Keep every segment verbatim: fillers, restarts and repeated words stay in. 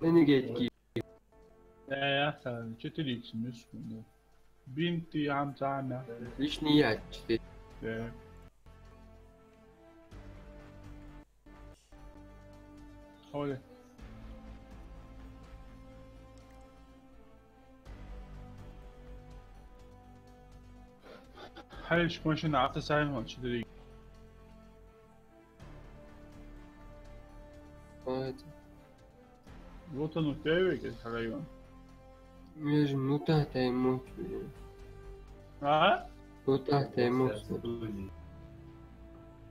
Renegade Gear. Да, я, та, четыре икс мисс, ну. Бинты, ам, цана. Лишний я, четыре. Да. Холи. Хьалиш машина Ӏокхийсай хьона четыре. Ой, это. Вот оно, первый, как район. Между, ну, та, та и мощь, блин. А? Ну, та, та и мощь.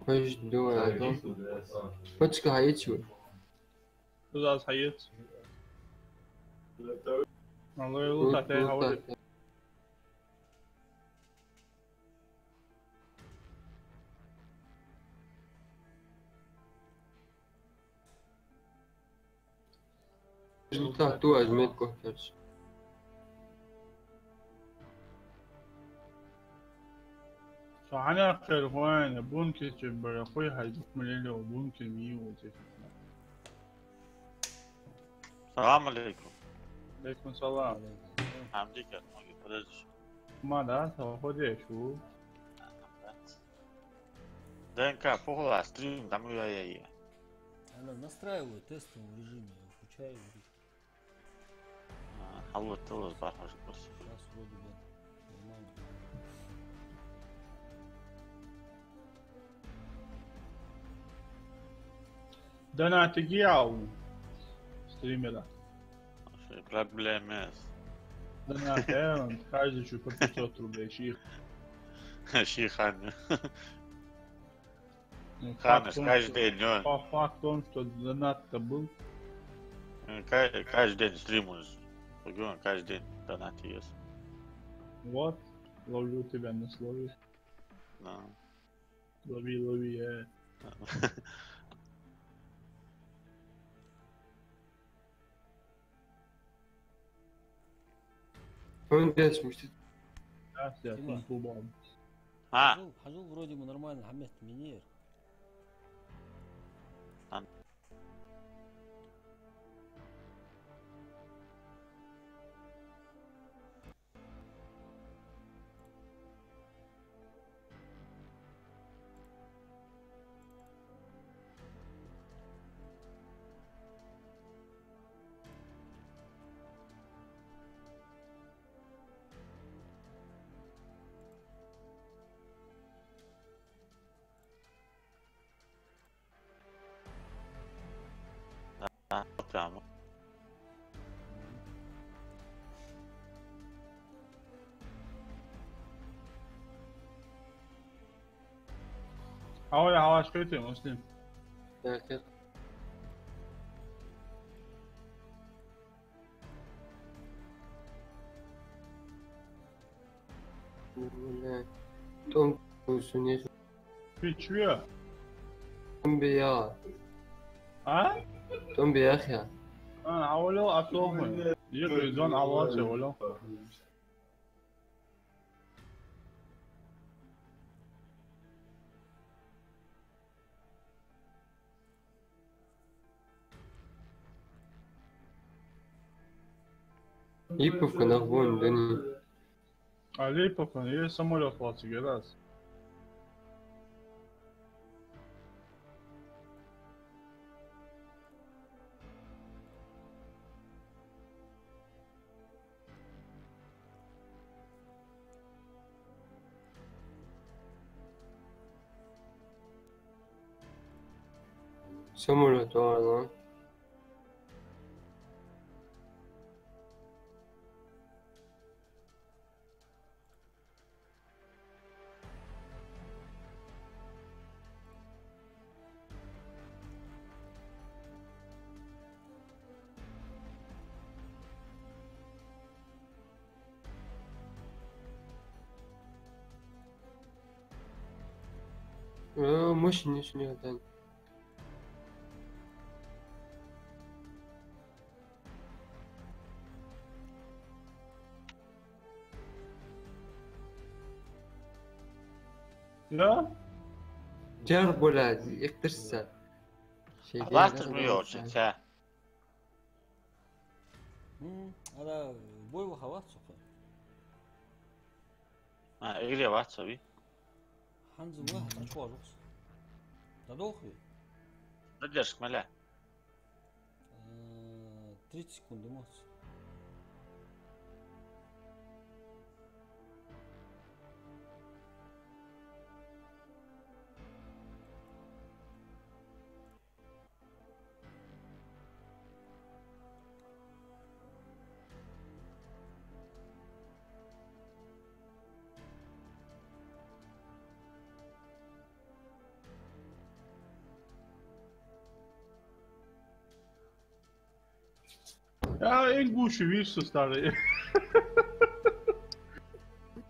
Хочешь, давай, а то. Хочешь, как, а я чего? Куда схьаэц? Алло, ну, лута, та, ну, хавали. Та, та. Результат ту аз мет кохтарс. Со хьанехкер хьона бункер чу бара, хой хьай дукха ма лелайо бункер миу тешна. Салам алейкум. Алейкум салам. Алейкум салам. Хьамдика, маги, подожди. Ма да, со ходешу. ДНК, похула, стрим, там я, я, я. Она настраивает в тестовом режиме, я включаю, говорит. А, алло, ты вас бархаш курс. Сейчас вроде бы нормально. Донатиги ау стримера. Вообще проблема есть. Донат, э, он каждый чу по пятьсот рублей, ших. Шихань. Ну, ханаш, факт в том, каждый что, день, ну. Фа-, факт в том, что донат-то был. Э, ка-, каждый день стрим у нас. Каждый день донат есть. Вот, ловлю тебя на слове. Да. Лови, лови, э. Он дальше мечтает. Да, всё, Тимур. Футбол. А. Хьажал, хьажал, вроде бы нормально, Хамет минер. А. Да, прямо. Хьо, хьо, хьо, школа тӀа, Муслим. Так, так. Нормально. Том сунеш. Фичвия. Том бия. А? Том бия хьа. А, авло атом. Е, зон авло се авло. Липовка нахуй, да не. А Липовка, е самолёт лацигерас. Самолёт валан. Э, машина не снял, да. Да? Чар, блядь, ихтирса. Шейде, ласташ да, му ёрча, ласташ. Ца. М, ара, бой ваха вац со кхы. А, игре вац со, ви? ХӀанз ваха, м, ачхожукс. Да долх ви? Задержка маля? Э, тридцать секунд, думаю. А, ингуши, видишь, со старый.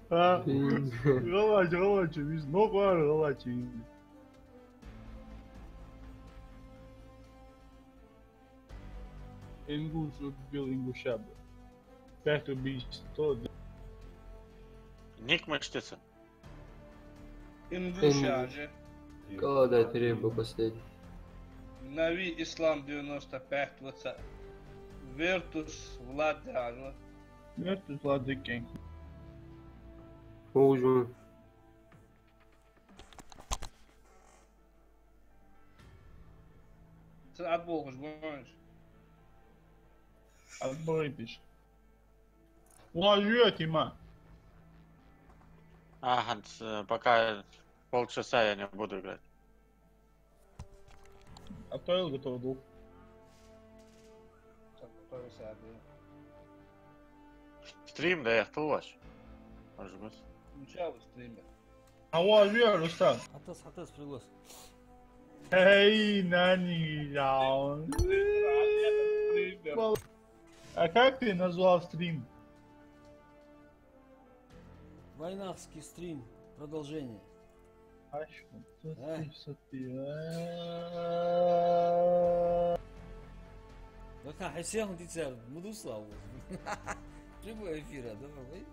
А, гӀалгӀачи, гӀалгӀачи, видишь, но гӀар гӀалгӀачи. Ингуш убил ингуша, бля. Пять убийств, сто. Ник мышцыца. Ингуша же. Кого дать рыбу последний? Нави Ислам девяносто пять ваца. Вертус Влад дяжа. Вертус Влад диккенг. Хужу. Ца отболхаш гонаш. Отбойташ. Ложи, Тима. Ага, с-, пока полчаса я не буду играть. А то я готов был. Так, готовился, а ты? Стрим, да, я в Тулваш. Может быть. Ну, чё вы стример? А вот, я, Рустам. Хатас, хатас, приглас. Эй, нани, я. А как ты назвал стрим? Вайнахский стрим. Продолжение. Аш, а? Сати, сати, а. Ваха, хьай сехун дицар, мудусла. Прямой эфир, а, давай.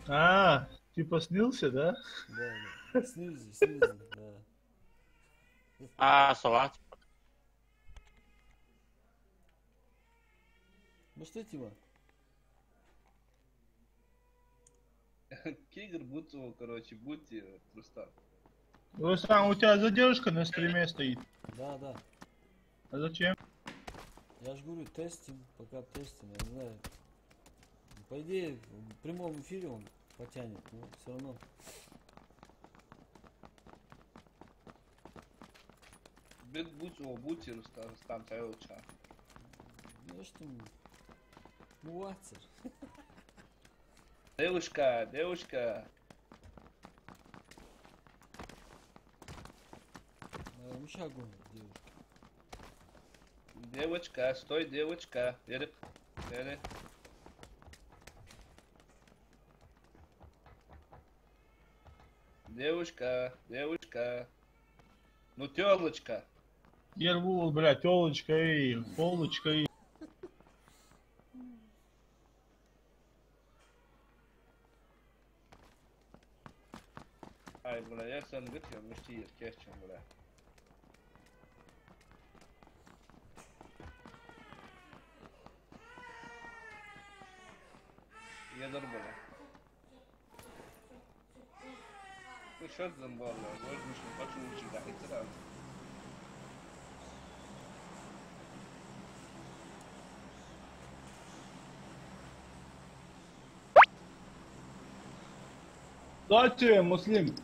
А, типа снился, да? Да, да. Снился, снился, да. А, салат. Ну что, Тима? Кигр Буцева, короче, будьте, Рустам. Рустам, у тебя задержка на стриме стоит. Да, да. А зачем? Я ж говорю, тестим, пока тестим, я не знаю. По идее, в прямом эфире он потянет, но всё равно. Бед Буцева, будьте, Рустам, Рустам, чай лучше. Ну, что мы? Ну, вацер. Девушка, девушка. Э, мишагу, девушка. Девочка, стой, девочка. Бери, бери. Девушка, девушка. Ну, тёлочка. Ервул, бля, тёлочка и полочка и. Ай, бля, я сам говорю, я мышти ир кечен, бля. Я нормально. Ну, чё ты там, бля, возьмешь, не хочу учить, да, и сразу. Здравствуйте, Муслим.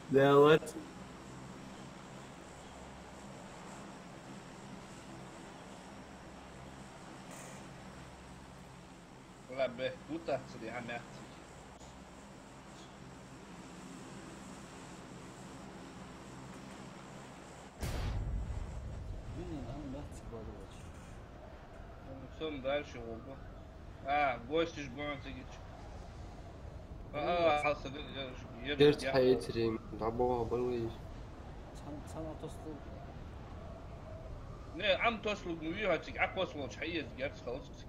Да, вот. Ла бе, гутацри хьаметтиг. Мин ан меттиг бадалач. Сон дальше гӀоргва. А, гостиш гонцигич. А, хьалсага, я, я, Дерт я. Хьаэцри, дӀабоагӀа балуй. Цан, цан атосту. Не, ам тослуг ну вихачиг, а кос волч хьаэц герц халциг.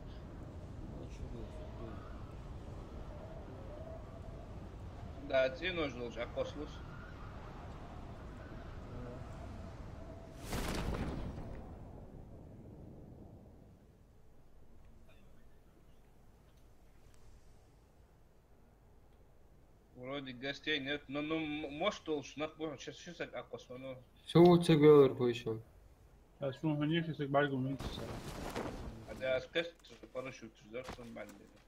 Да, цӀенош долча а кос лус. Гостей нет. Ну, ну, м-, мощ долча нах бу хьона ши, ши саг аккхосвану. Со ву ца гвелар хойшан. Аз сона хьона ши саг бӀаргагу винчу сара. А да аз кхетта парашюташ дар сон бӀаргадайна.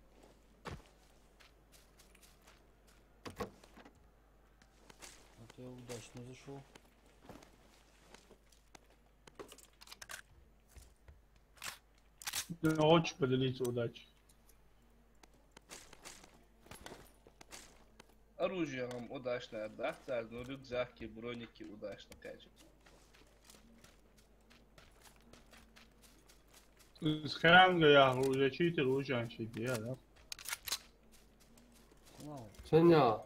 А ты удачно зашёл. Ну, хочешь поделиться удачей? Оружие вам удачно отдаст, но рюкзаки, броники удачно качать. Из ханга яхар уже читер уже анчи диа, да? Сенна?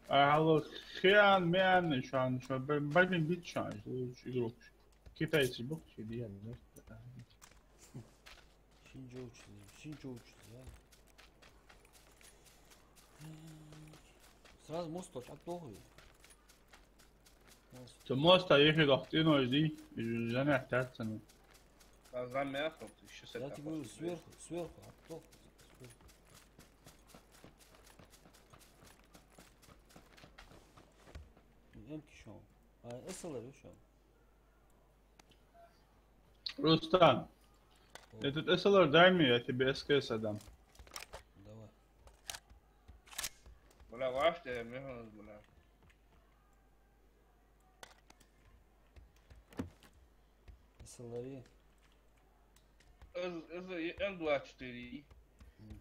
А, хӀаллак хиан меан шоана, шоана, б-, б-, бит шоана, лучше игрок. Китайцы бу, чи диа, да? Шинжоучу, шинжоучу, да? Сразу мост отдохуй. Мост. Цу моста ехи дохтино иди, из занятие цану. А замяхал, ты ещё с Я этой тебе говорю, охоты сверху, сверху, отток, сверху. Эмки шо? А, эсэлэр шо? Рустам, о, этот эсэлэр дай мне, я тебе эскес отдам. Давай. Бля, ваш ты, мне надо, бля. Эсэлэри. Из, из М двадцать четыре. М.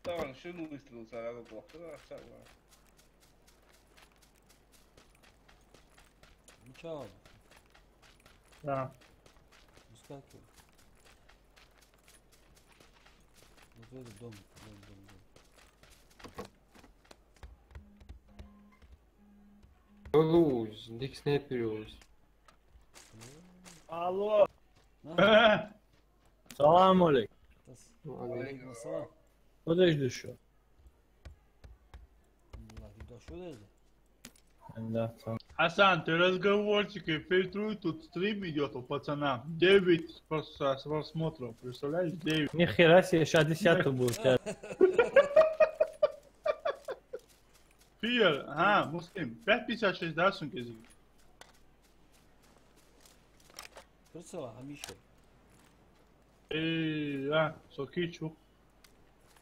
Там шин выстрел сразу плохо, да, сразу. Ну чё? Да. Выскакивай. Вот в этот дом, дом, дом, дом. Луз, дик снайпер луз. Алло. А? Салам алейкум. Алейкум ассалам. Подожди, что? Аллах, ты что это? Да, сам. Хасан, ты разговорчики фильтруй, тут стрим идёт у пацана. Девять прос-, просмотров, представляешь? Девять. Ни хера себе, щас десятый будет, щас. Фиер, ага, Муслим, пять пятьдесят шесть, да, сумка из? Прицела, Амиша. Эй, а, со кийча ву.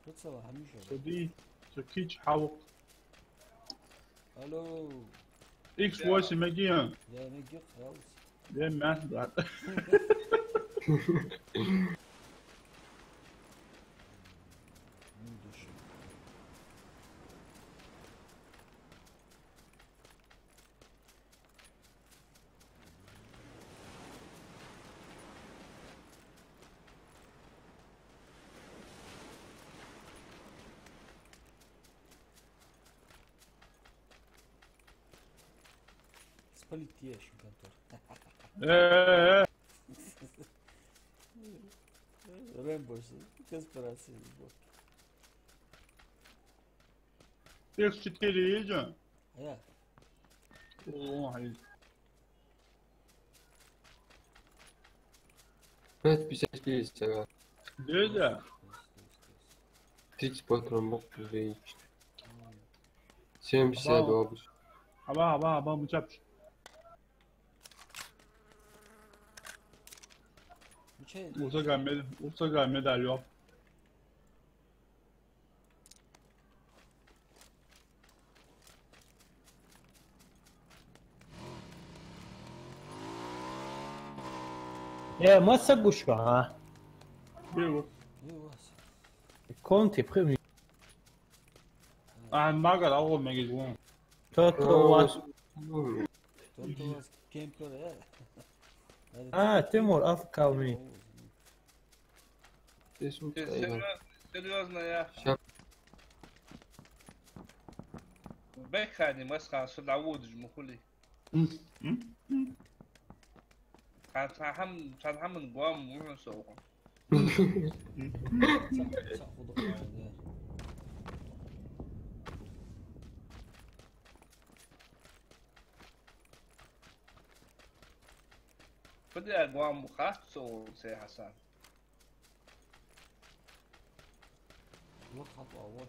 Прицела, Амиша. Со ди, со кийча хьавукх. Алло. Икс восемь меги, а? Я меги, хаус. Бе мех, брат. Ну, души. Спалить ящик контор. Э-э-э. Рэмбо, конспирация, ебать. Икс четыре есть же? А я. О, есть. Пять пятьдесят есть, ага. Есть, да? Тридцать патрон бок, тридцать. Семьдесят два обычно. Аба, аба, аба, мучапш. Мучай. Усага мед-, усага медаль, ёп. Э, масса гуш, а? Бегу. Конти, прими. А, мага, а, о, меги звон. Кто-то у вас. Кто-то у вас кемпер, э? А, Тимур, афкалми. Ты шутка, Ты серьёз-, серьёзно, я? Ща. Бекхани, масхан, сюда водишь, мухули. М? М? М? Цхьан, цхьан хӀам-, цхьан хӀаман гоама ву хьона со укхун. Цхьа, цхьа худа къалда. Фу де гоама ву хац со укхун, се Хьасан. Вот хатӀа вош.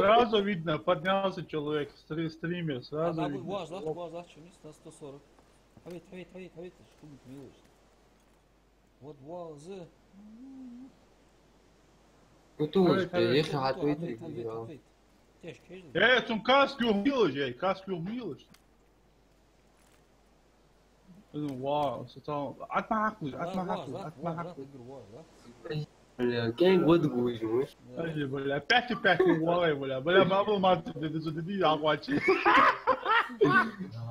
Сразу видно, поднялся человек, стри-, стример, сразу видно. Воаш латт, воаш латт, шо мис, на сто сорок. Хьавет, хьавет, хьавет, хьавет, шо мис милуш. Вот воаш. Утуш, хьавет, хьавет, ехи хьавет, хьатвейт, хьавет, хьавет, хьавет. Тешк хьежа. Э, цун каск юхмилуш, э, каск юхмилуш. Вау, со там, атма хьакхалуш, атма хьакхалуш, атма хьакхалуш. Бля, кенг вад гуж, муш. Ай, бля, пяти-пяти, вау, бля, бля, ма был мат, да, да, да, да, я хвачи.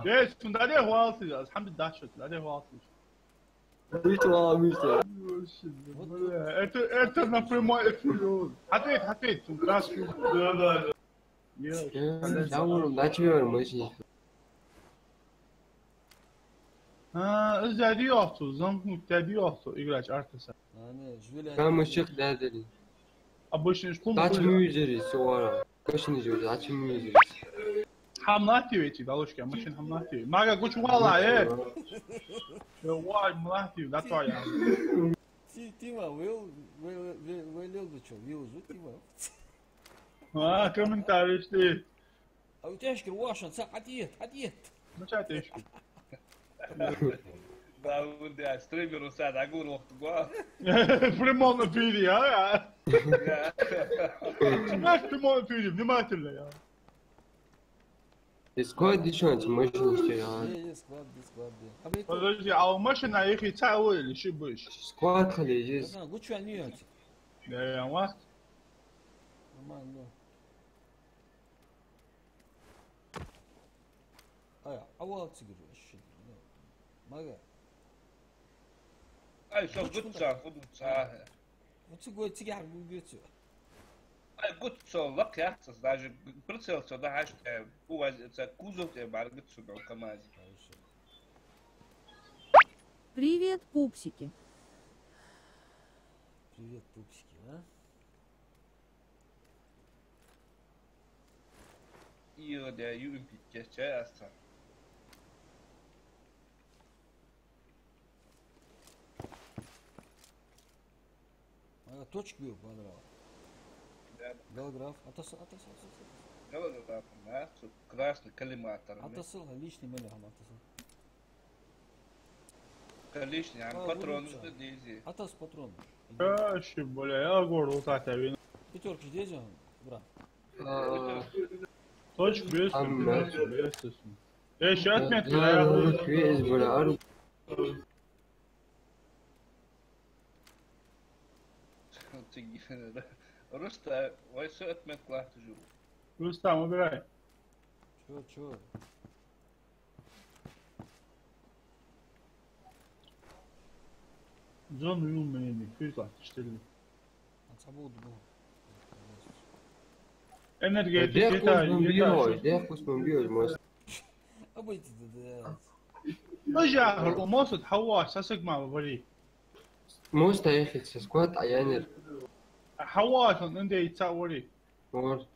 Есть, ну, да, да, хвалси, алхамдулиллах, что, да, да, хвалси. Мишта вала, мишта. Бля, это, это на прямой эфир. Ответь, ответь, он красный. Да, да, да. Э, я вон, дача вер, мыши. А, из дяди йохцу, замкнуть дяди йохцу, играч артаса. А, не, жвеля. Там ещё дядели. Обычно шкум. Тач мюзери, суара. Кашни жо, тач мюзери. Хамлати вети, балушка, машин хамлати. Мага гуч вала, э. Э, вай, млати, да твоя. Ти, ти ма, вел, вел, вел, вел, вел, чё, вел, жу, ти ма. А, комментарий, что? А у тебя шкир вашан, ца, отъед, отъед. Ну, чё ты шкир? Да, вот, да, стример у себя, да, гур, ох, гуа. В прямом эфире, а? Да. Знаешь, в прямом эфире, внимательно, я. Дискорд дишон, ца машин шкир, а? Е, е, склад, дискорд, е. Подожди, а у машина их и ца или шибыш? Склад хали здесь. Да, гучван не. Да, я, ва? Нормально. Ай, авал цигар, аш, ну, мага. Ай, шо гуц гуца, гуца. Ну, цигой цигар гугуцу. Ай, гуц со лак яхцас, даже прицел со да хаш, э, у вас это кузов, э, бар гуц со да КамАЗ. Хорошо. Привет, пупсики. Привет, пупсики, а? Ио, да, ю импит ча, ча, аста. А, точка бил, квадрат. Да. Голограф, атас, атас, атас, атас. Голограф, да, тут красный коллиматор. Атас, личный мелехам, атас. Количный, а, патрон уже дези. Атас патрон. Ай, ши, бля, я гору вот это вин. Пятёрка же дези, брат. А, точка без, там, без, без. Э, щас отметка, да, я вот весь, бля, ару. Руста, вай со отметка лахта жу. Рустам, убирай. Чё, чё? Зон юмени, кюзлах, что ли? Ацабуд бу. Энергетика, дехкус бу био, дехкус бу био, мос. Обойти, да, да. Ну, жахар, у мосот хаваш, сасык ма вари. Мос таихит, саскват, а янер. Хаваш, он инде ица вари. Мос.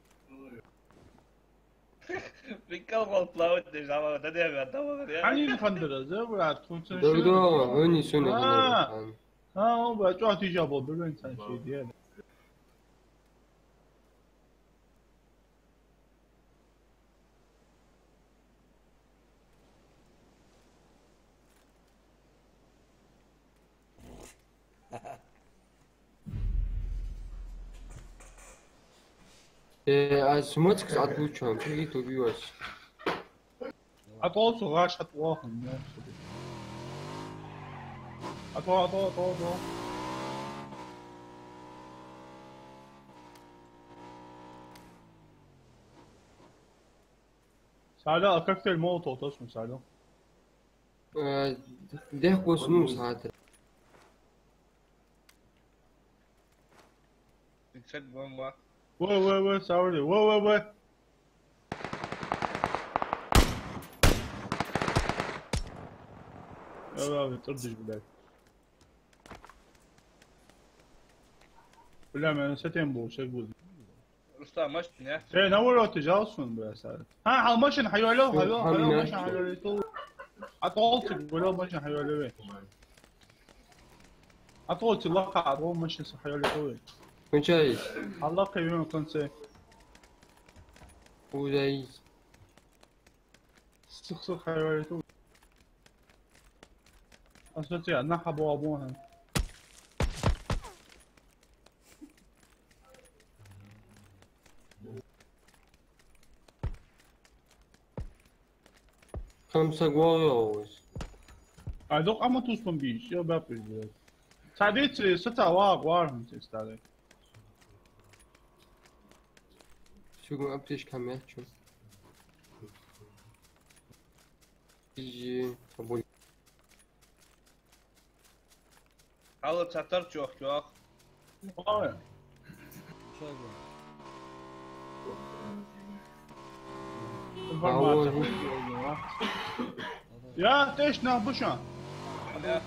Прикол, вал плавать не жама, да не, да, да, да. Они не фандера, да, брат, функция. Да, да, они сюни. А, а, он, брат, что ты жабал, блин, сан ши, да. Э, а смотришь, отлучен, ты и убиваешь. А то, что гаш, а то, охуй, да, что ты. А то, а то, а то, а то. Садал, а коктейль Молотова тосун, Садал? Э, дехкос ну садал. Иксет бомба. Вай, вай, вай, саври. Вай, вай, вай. Давай, давай, тӀурдиш, блядь. Бля, мен сатем бу, шаг буду. Рустам, машина, я? Э, на ворота жалсон, бля, сара. А, хьал машина хьайоалаьв, хьайоалаьв, хьайоалаьв, машина хьайоалаьв. Атолти, бля, машина хьайоалаьв. Атолти лаха, атол машина са хьайоалаьв. Кончай. Аллах кайвен конце. Удай. Сих-сих хьайоалаьв. Асоци, одна хьаба абу хьан. Там сагвал йолуш. Ай, докъа ма тустун бийш, я бапиш, блядь. Цадици, саца ва гвархан ци старый. Шугун аптечка мячу. Изи, поболь. Алла цатар чох, чох. Ой. Информация. Ой. Я, точно, обычно. Да.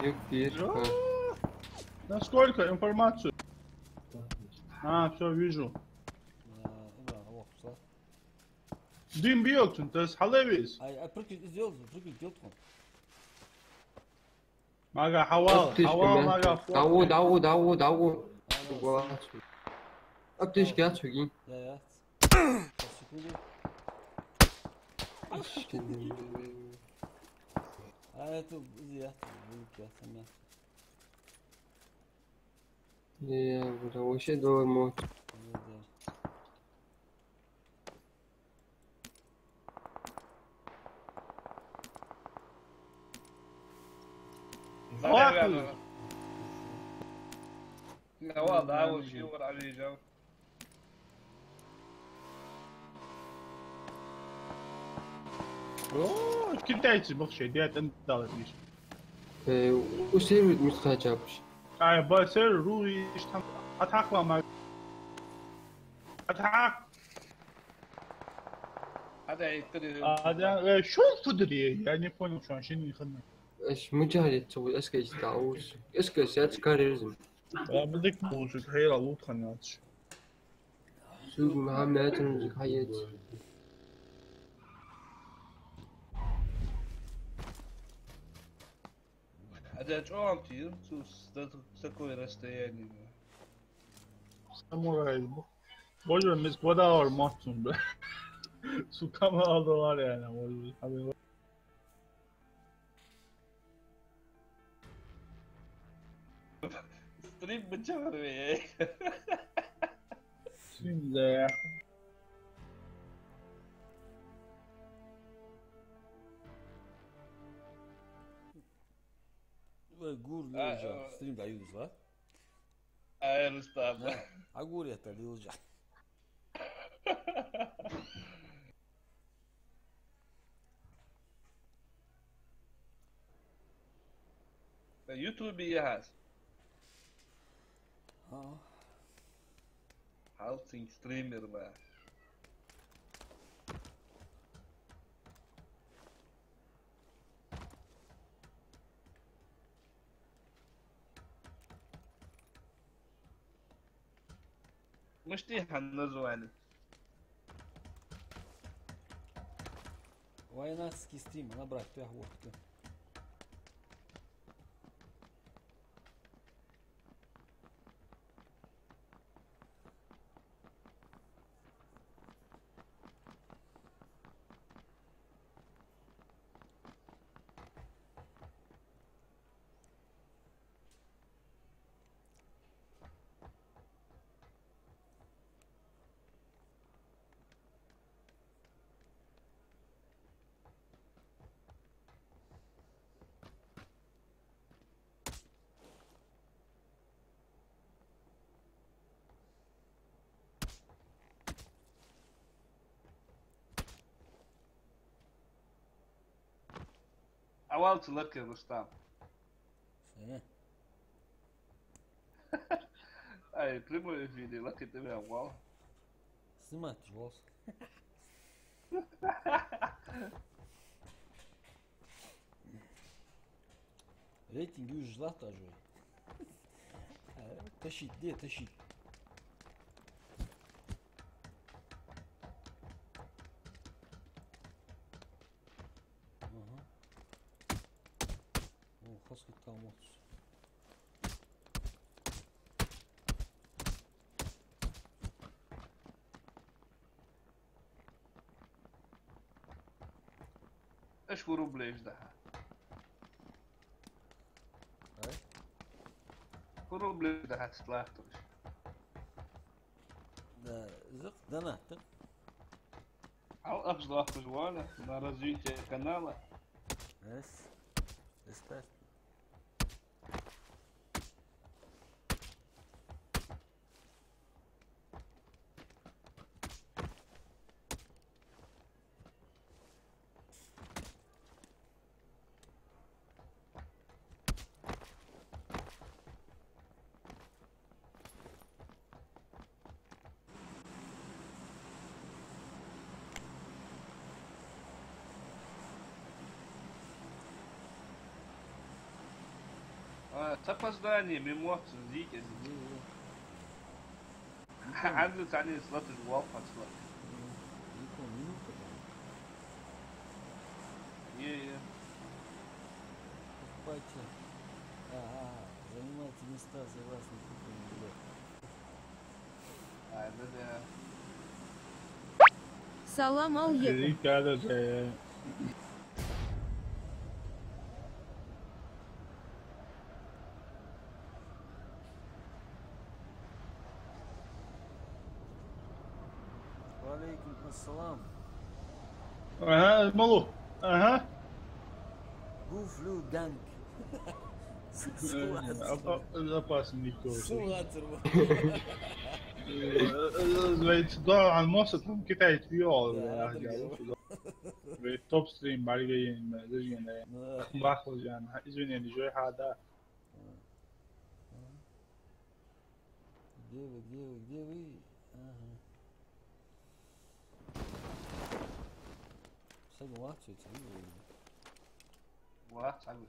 Дик пешка. На сколько информацию? А, все, вижу. Дим биёлчун, то есть хьалавис. Ай, ай, прыгни, сделал, прыгни, сделал тхо. Мага, хьавал, аптечка хьавал, мага, фу. Даву, даву, даву, даву. Ай, ай, аптечка яц хьуги. Я, я. Сейчас, секунду. Аштин. А это, я, я, я, я. Не, бля, вообще доллар мот. Нахуй. Нахуй. Нахуй, да, вообще, вот, а, лежал. О, китайцы вообще, где-то дал, видишь. Э, у сервер мисхачапш. Ай, ба сервер, ру, иш там атакла ма. Атак. А, да, и ты, а, да, э, шо фудри? Я не понял, что он шин не ходит. Эш муджахид цо эскеш таус. Эскеш яц карьеризм. Ва бдик булшит хейра лут ханнач. Суг Мухаммед Рузик хаец. А да чё вам тир? Сус, да, с такое расстояние. Самурай. Боже, мис квадавар маттун, бля. Сука, мало доллар, я, боже. Стрим бачагӀар ве. Стрим да. Вай гур лежа. Стрим да юзла. Ай, Рустам. А гур это лежа. Ютубе яхьас. А. Хьалцин стример ва. Мишта хьа название? Вайнахский стрим, набрать, я вот ты. Авал цу ларкъе, Рустам. Э. Ай, прямой эфире лакхе тӀавена вал. Снимать вал. Рейтинг южаш латташ вай. Ташить, де, ташить. Ага. О, хоза хӀама мотт. Аш фу рублеш да хьа? Ай? Фу рублеш да хьа цу латташ? Да, зак, донат, да? Ал ахш латташ вала на развитие канала. Эс. Эс так. А, с опозданием, эмоции, видите. Хьанна царна слаташ вал пацлак. Е, е. Покупайте. Ага, занимайте места, согласны купленный билет. Ай, да, да. Салам алейкум. Рикардо, да. Ва алейкум ассалам. Ага, малу. Ага. Гуфлю данк. Э, оп-, оп-, опасный никто. Сулатер. Э, э, э, говорит, да, а носа там китаец вёл, да, да, да, да. Говорит, топ стрим, бальгаин, да, зажиган, да. Да. Махло, Жан, извини, не жой, ха, да. Где вы, где вы, где вы? Ага. Сагу вахт, всё, тебе. Вахт, сагу.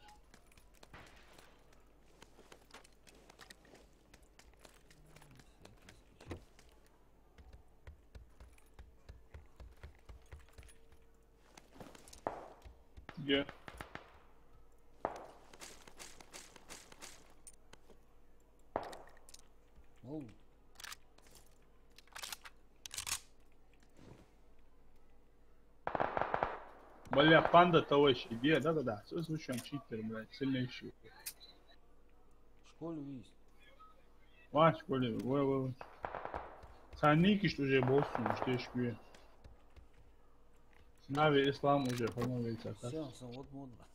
Где? Оу. Бля, панда того ещё где? Да-да-да. Всё, слушаем, читер, блядь, сильнейший. В школе есть. Ва, в школе, ва, ва, ва. Царна никиш уже болсун, что ещё? Нави Ислам уже формулируется, так? Всё, всё, вот модно.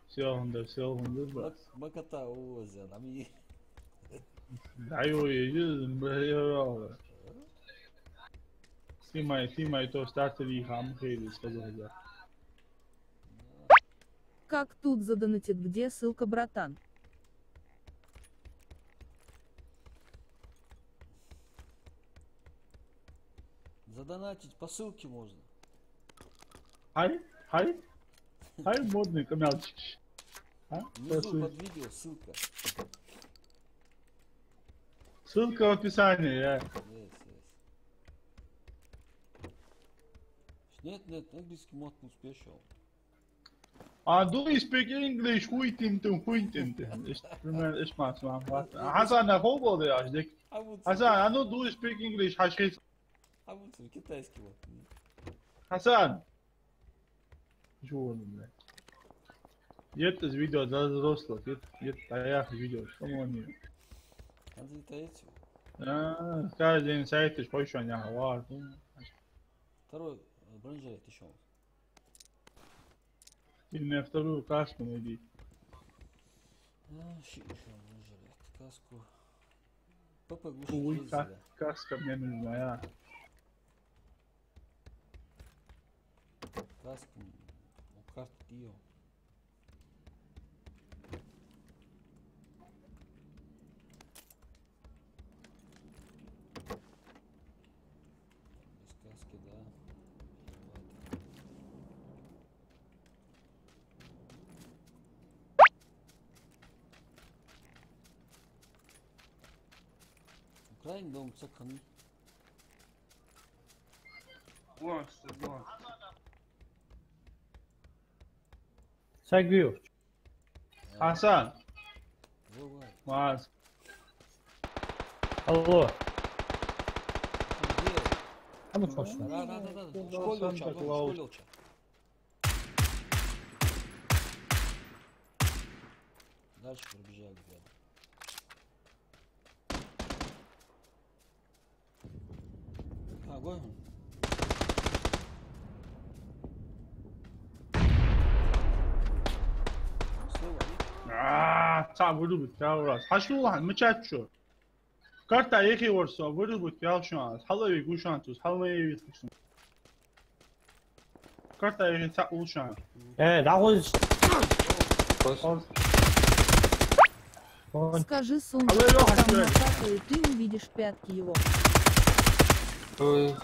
Всё, да, всё, да, да. Мак-, маката увозят, а мы... Да, его и, и, и, Снимай, снимай, то стартер и хам хейли, сказал, да. Как тут задонатить, где ссылка, братан? Задонатить по ссылке можно. Хай, хай, хай, модный каналчик. А? Внизу под видео ссылка. Ссылка в описании, я. Есть, есть. Нет, нет, английский мод был спешил. А, do you speak English? Хуйтин тин, хуйтин тин. Иш, примерно, иш мац, мац, мац. Хасан, а хо бол де аш дек. А вот Хасан, а ну, do you speak English? Хашхис. А вот китайский вот. Хасан. Чего он, блядь? Нет, из видео для взрослых, нет, нет, а я видео, что он не. А ты китаец? А, каждый день сайт, ты что ещё не говоришь? Второй, э, бронежилет ещё. И мне вторую каску найди. А, щи ещё бронежилет, каску. П П глушитель. Увы, ка-, каска мне нужна, я. Каска, ну, карта дио. Без каски, да. Украин дом цакхани. Вон, что, вон. Сагвиев. Хасан. Вовай. Маз. Алло. Ты где? А ну, слушай. Да, да, да, да. Школе уча, Санта Клаус. Школе уча. Дальше пробежали, да. Огонь. Слева, и А, цхьа вырубить, я раз. Хьашт ву хьан, мичад чу. Карта ехи вар со, вырубить, я шо. Хьалави гушан туз, хьалмаеви туз. Карта ехи цхьа улшан. Э, да хуй. Пос. Пос. Вон. Скажи, Сунчик, Алло, Лёха, там привет. На шаг, и ты увидишь пятки его. Ой.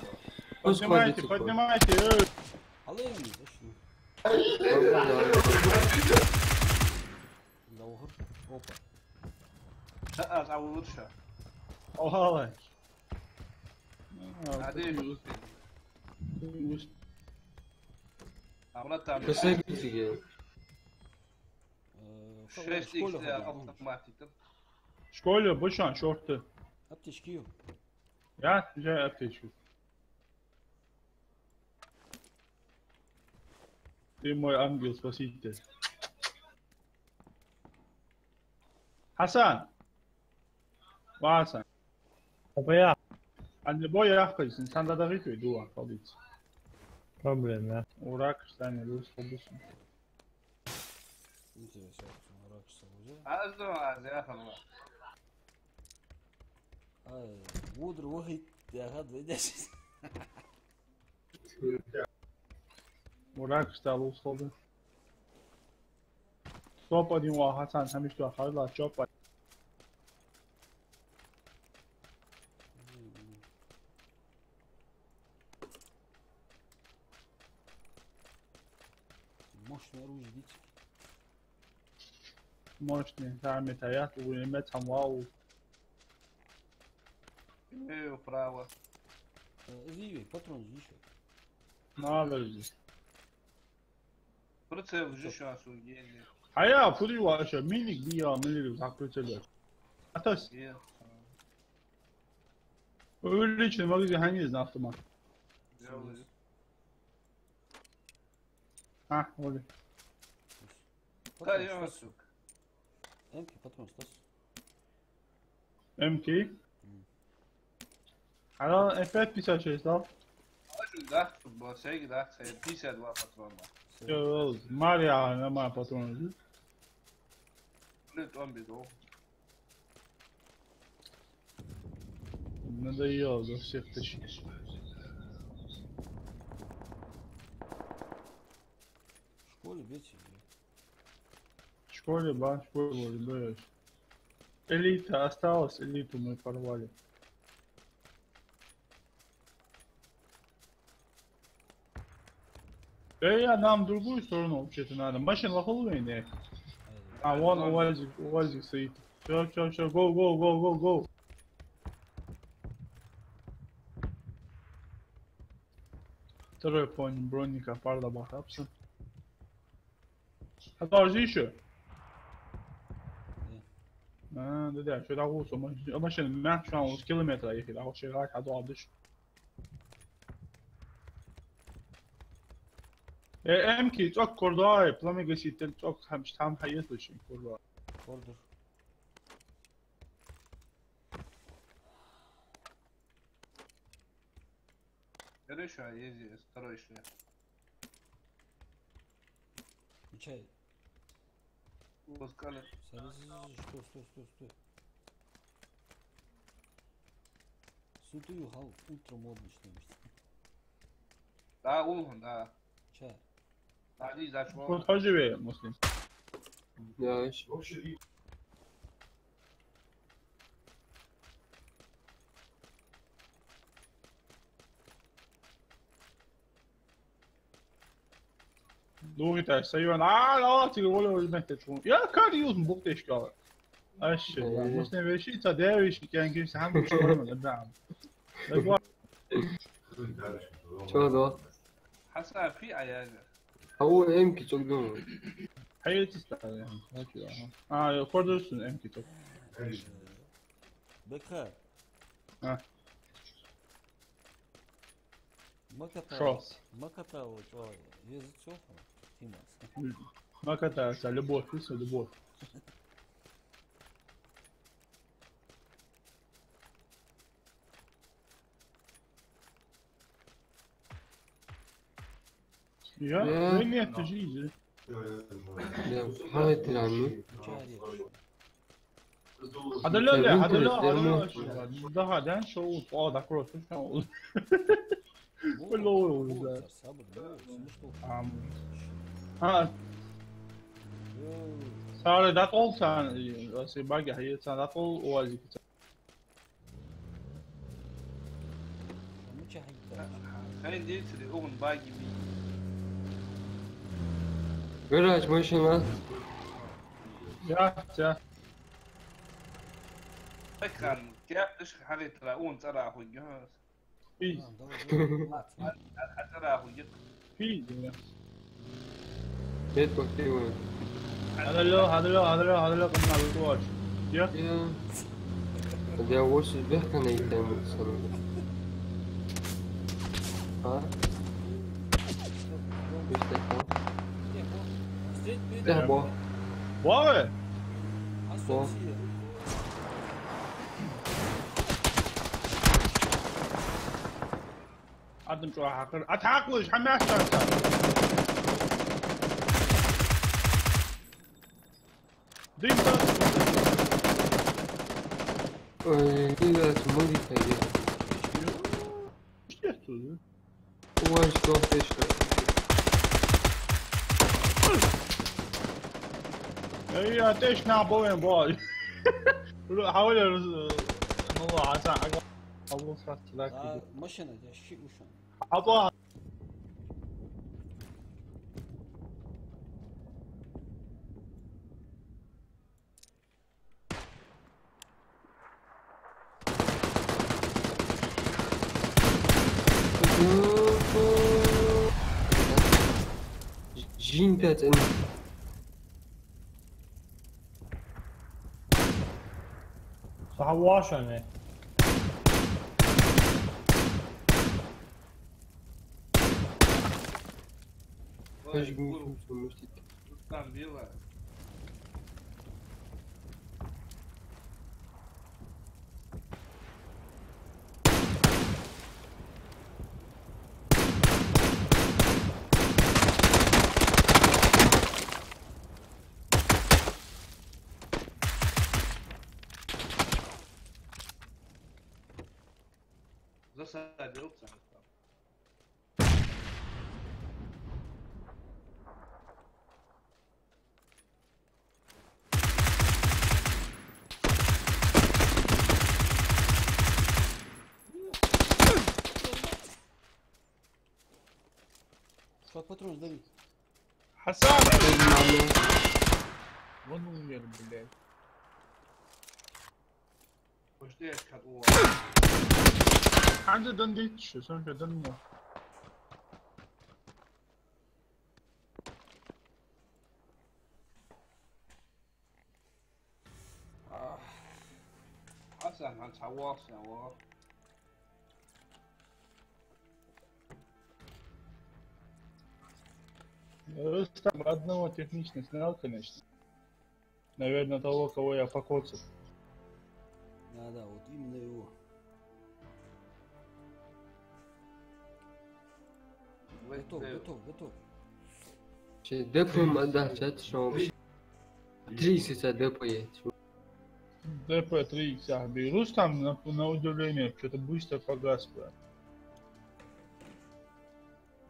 Поднимайте, поднимайте, э. Алло, Лёха. Да, ухур. Опа. Ха, а, а, улучша. Огалай. А, Надеюсь, ты успеешь. Ты успеешь. А у нас там Косой битиге. Э, в школе шесть икс ходим, помнишь? Автоматика. В школе больше шорты. Аптечки ю. Я, я аптечку. Ты мой ангел-спаситель. Хасан! Ва Хасан! Опа! А не бой яхпай, син сан дадагит вей дуа, халдиц. Проблема. Урак, стань, рус, халдиц. Интересно, урак, что уже? А, что, а, зря, халва. Ай, мудр вахит, я хад, видишь? Урак стал условно. Что под него, Хасан, там что, хадла, что под Мощное оружие, видите? Мощный, да, метаят, у немец, там вау. Э, право. Э, живи, патрон ещё. Надо же. Прицел же сейчас у Генри. А я фури ваша, миник бия, миник так прицел. Атас. Е. Увеличен магазин, хани из автомат. Делаю. А, вот. Патрон, да, я стас. Сука. М К патрон, стас. М К? М. А, эф пять пятьдесят шесть дал? Очень, да, чтобы было всякий, да, пятьдесят два патрона. Всё, Мария, она моя патрон. Блин, он бедол. Надоело до всех тащить. В школе бейте, блин. В школе, ба, в школе вроде бы. Элита осталась, элиту мы порвали. Эй, а нам в другую сторону вообще-то надо. Машина лоховая, не? А, вон УАЗик, УАЗик стоит. Всё, всё, всё, go, go, go, go, go. Второй point броника парда бахапса. Подожди ещё. А, да, да, что такое, что машина, машина, мягче, он с километра ехать, а вообще как, а то обычно. Э, М К, цок кордой, пламя гаситель, цок хам, там хаеслышин кордой. Кордор. Хорошо, езди, второй шлем. Мичай. Лоскана. Стой, стой, стой, стой. Сутую хал ультра модный что-нибудь. Да, улхан, да. Ча. Хьажа ве, Муслим. Яш. Духита сайван. А, ла, тига вола вола метта чун. Я кар юзн буктеш кала. Аша, Муслим веши, ца девиши, кянгиш, хам чу вола, да. Чо до? Хьасан, фи аяга. Хау эмки чок дун. Хьайти стар. А, я кордус эмки чок. Бекха. А. Маката. Шо? Маката, вот, о, язык сохо, Тимас. Маката, это любовь, это любовь. Я? Я? Ой, нет, ты же иди. Я, хай ты, а ну. Хьадалале, хьадалале, хьадалале. Да, хьадан шоу, о, да, просто шоу. Лоу, да. Ам. А. Сара дакъол сан, аси баги хье сан дакъол уазик. Хай децари, угун баги би. Гараж машина. Я, я. Экран, кяпташ харитра, он цара хуйга. Пиздец. Пиздец. Нет, похтеваю. Хьадалале, хьадалале, хьадалале, хьадалале, къамаьл лоач. Я? Я. Да я восемь бехка на их тему, сорок. А? Пусть так, а? Да, бо. Бо, э? Бо. Адам чӀоагӀа хьакхар. Ат хьакхалаш, хьамаьттар ца. Дин да. Ой, ребят, смотри, пойдём. Что это, да? Ой, что ты, что? Эй, я теш на боем бой. Хьавале, ну, Хьасан, ага. Абу сахти лаки. Машина, я ши ушан. Абу. Жин пять. Сахьа вашане. Ой, курва. Там била. Засадил центр. Что патрон сдавить? Хьасан! Вон умер, блядь. Пошли, я сейчас. Хьанза дан дитт шу, сона дан мо. Хьасан, хьан цхьа вахсан ваха. Рустам одного технично снял, конечно. Наверное, того, кого я покоцал. Да, да, вот именно его. Готов, готов, готов. Че, ДП ма да, чат, шо вообще. Три сица ДП есть. ДП три икс, а, бе. Рустам, на, на удивление, что-то быстро погас, бля.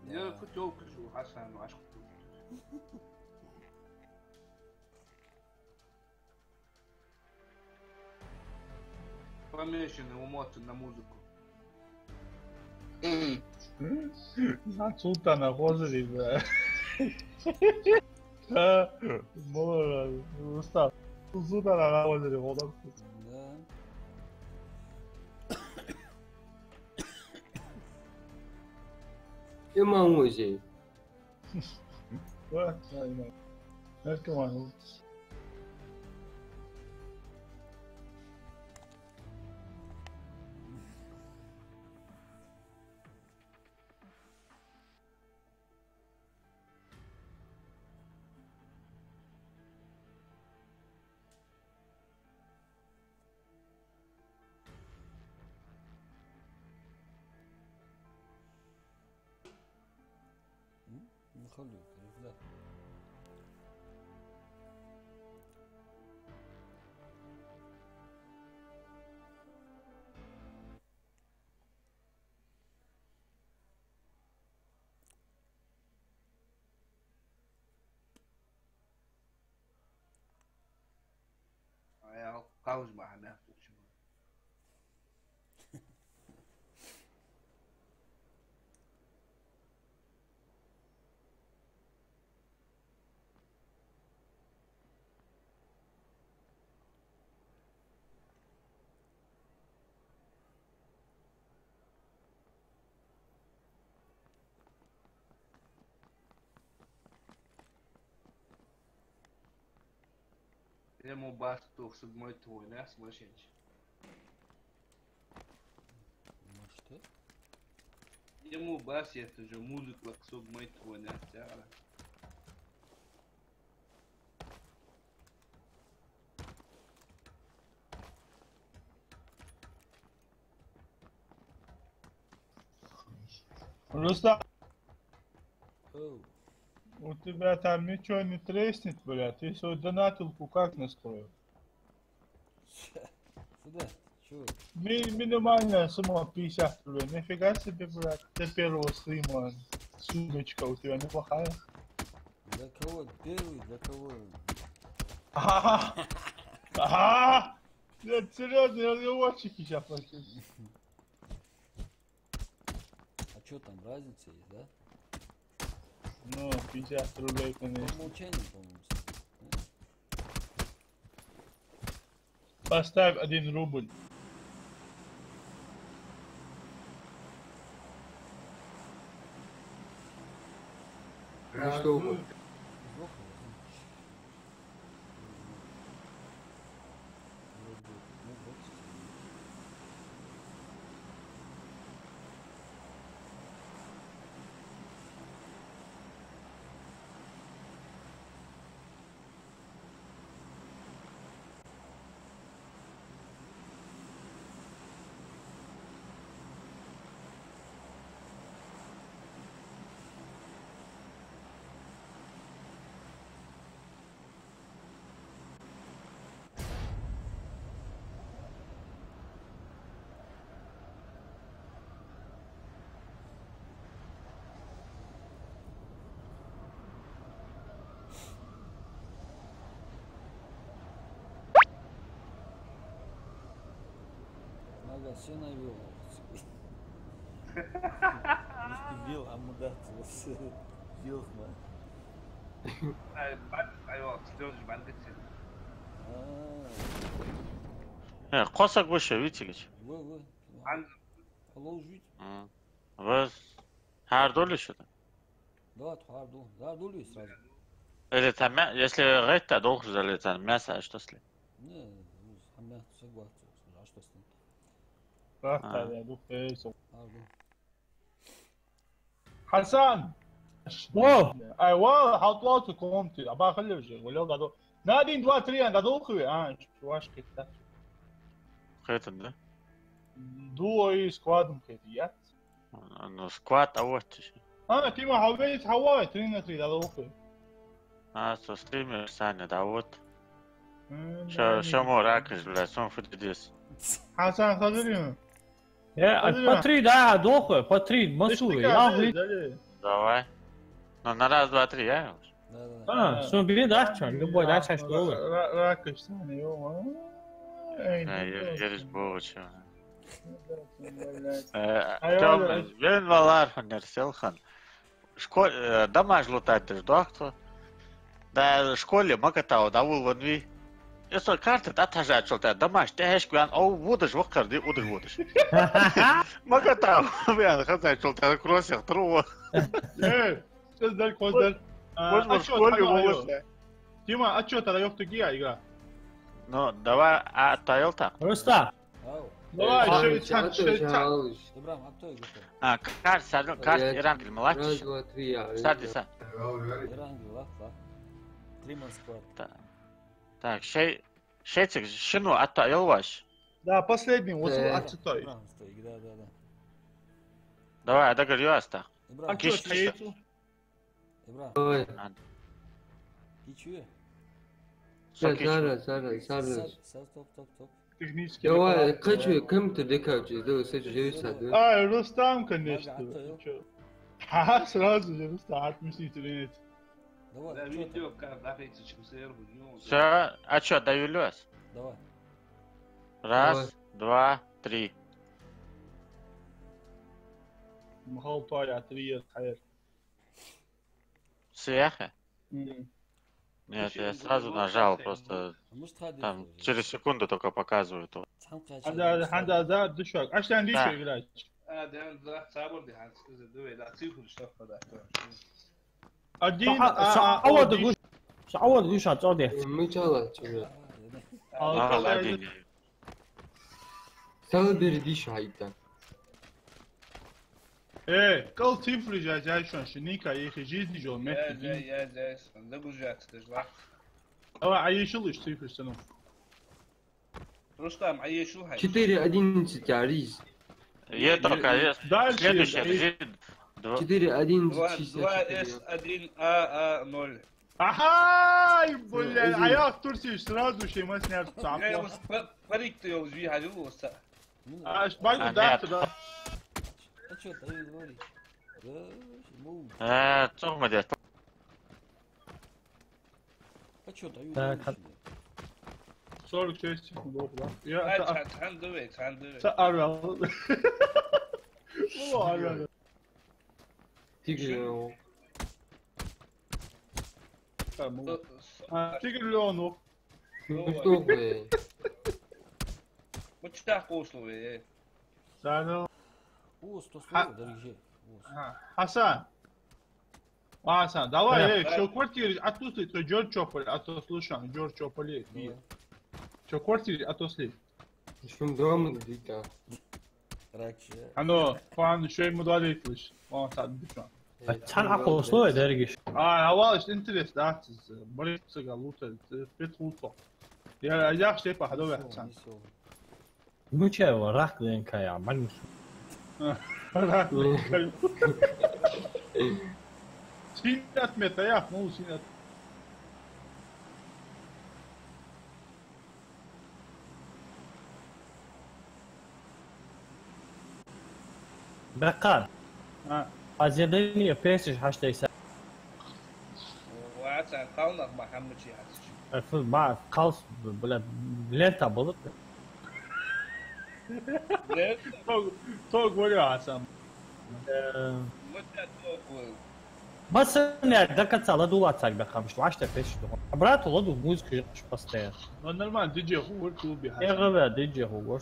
Я путёвка шу, Хьасан, аш. Помешанный, умотанный на музыку. М. На султана хозари, бля. А, мора, устав. Султана на хозари, хозар. Да. Имам музей. Ва, ва, имам. Наркоман. М? Ну, халю, да. Ай, ал-, къалж бахьа мехтучу. Ему баст тох субмой твой нас машинч. Может, э? Ему бас я тоже музыка лак субмой твой нас, а? Рустам, оу, у тебя там ничего не треснет, бля? Ты свою донатилку как настроил? Сюда. Чё? Ми-, минимальная сумма пятьдесят рублей. Нифига себе, бля, для первого стрима сумочка у тебя неплохая. Для кого первый, для кого? Ага. Ага. Нет, серьёзно, разговорчики сейчас пошли. А чё там, разница есть, да? Ну, пятьдесят рублей, конечно. По умолчанию, по-моему, стоит, да? Поставь один рубль. Ну что, Нага сен айвел. Вел, амма дац, вел, ма. Ай, бан-, ай, вал, слёжи бан гыцин. А. Э, кхо саг вуше, вицигич. Вай, вай. Ан- Алло, жить. М. Ваз хьардолиш это? Да, тхо хьардол. Да, долу сразу. Или там мя-, если гӀетта долхуш дале, там мясо аш тосли? Не, ну, хьан мясо согласен, аш тосли. Как А. Там, я думаю, э, со- Хьардол. Хьасан! О! Ай, вал, хьалтӀа валцу комнате, а бахалли уже, гулял дадо. На один, два, три, а дадо хӀу, а, чуваш кхетта. Кхетан, да? Дуо и складом кхетта, я? Ну, склад, а вот. А, ты ма хьавелит хьава, три на три дадо хӀу. А, со стример Саня, да, вот. М, Ша-, да, шамо ракаш, бля, сом фу дидис. Хьасан, хазарин. Э, а Подожди. По три, да, дохуй, по три, масуй, Слышь, я ты, говорю. Дали. Давай. Ну, на раз, два, три, я? Да, да, да. А, сона бе дац, любой дац, ха, школа. Ра-, ра-, ракаш сани, ё, а? Эй, да, ну, ер-, ераш богача. Э, ай, Тёма, ай, вен валар хьо нерсел хан. Шко-, э, домаш лутать деш дохту. Да, школе Макатау да вул ван ви. Эсо карта тӀатхьажачул тӀа домаш тӀехьашка ваьнна, ов, водаш вакхар ди, удаш водаш. Макатау ваьнна, хазачул тӀа кроссех труо. Э, Коздар, коздар. А, может, а чё, школе так, алло. Волосы? Дима, а чё, тогда ёхту гия игра? Ну, давай, а, тайыл так. Просто. Ау. Давай, э, шесть, а шесть, то шесть. Ибрам, а кто играет? А, кар, садил, кар, я Иран гил, молодец. Раз, два, три, я, сади, я. Са. Иран гил, ла, ла. Триман склад. Та-, так, шей-, шейцик, шину, а тайыл ваш. Да, последний, вот, э, отстой. Ибрам, стой, да, да, да. Давай, а дагар юаста. Ибрам. А чё, киш, киш. Тайцу? Ибрам. Ой. Ан. Кичуе? Со кичу. Сара, сара, сара. Са-, са-, стоп, стоп, стоп. Технический. Давай, качу, компьютер декачу, давай, сачу, живи саду. А, Рустам, конечно. Ага, а то ты чё? Ха, сразу же Рустам, отместитель. Давай, да, чё видео там? Как находится, чем сервер, ну, всё, а чё, даю лёс? Давай. Раз, давай. Два, три. Махал твоя, три, хайр. Сехе? Мгм. Нет, я сразу нажал, просто там через секунду только показывает. Хьанда, хьанда, да, душак. Аш там дича играть. А, да, да, сабур ди хьанс, да, да, цифры что подать. Один, а, а, один. Шаавад гуш, шаавад гуш, а, цо де. Мы чала, чего? А, один. Сала берди шайта. Э, кал цифры жа, жа, шон, ши ника, ехи жизни жо, мехи. Я, я, я, я, загружаться даже, ла. Давай, а ещё лучше цифры стану. Рустам, а ещё хай. Четыре одиннадцать, Арис. Е, только, е, дальше, следующий, Арис. Два. Четыре одиннадцать шестьдесят четыре. Два эс один а а ноль. Ага, блядь, а я в Турции сразу шеймас не отцапал. Я его с-, па-, парик-то я уже вижу, а его с-, а, ш-, бай, а, да, нет. Туда. А чё, ты говори? Да, ну. Э, что мы делаем? А чё, даю, так, даю себе. Сорок шесть секунд, да? Я, ай, это, а, цан, цан дуве, цан дуве. Ца-, а, да. Ну, а, да. Тигр. Там, ну. Э, с-, а, Тигр Леонов. Ну, что вы? Вот что так условия, э? Да, ну. О, сто, сто, ха-, дороже. О, сто. Ха-, Хасан. Хасан, давай, э, шо квартира отпусти, то Джордж Чопали, а то слушай, Джордж Чопали, и. Давай. Шо квартира отпусти. Шум дома, дита. Ракше. Ано, фан, шей мудалитлыш. О, сад бишан. А цан акъул условия дерегиш. А, авалыш интерес, да, циз, барыш цыга лута, циз, пет лута. Я, я, шей пахадо вахсан. Ну чего, рак лен кая, мальмус. Рак лен кая. Синат мета, я, ну, синат. Беккар. А. Аз я дани я песиш хьаштайса. Ва цан калнах ма хьаммачи хьасиш. Э, фу, ма, калс, бля, лента была. Лента? Тог, тог варя сам. Э. Вот это тог был. Масса не до конца ладувацаг беккам, что аш так песиш. Брат, ладу музыку постоянно. Ну, нормально, диджей ху, клубе. Я говорю, диджей ху,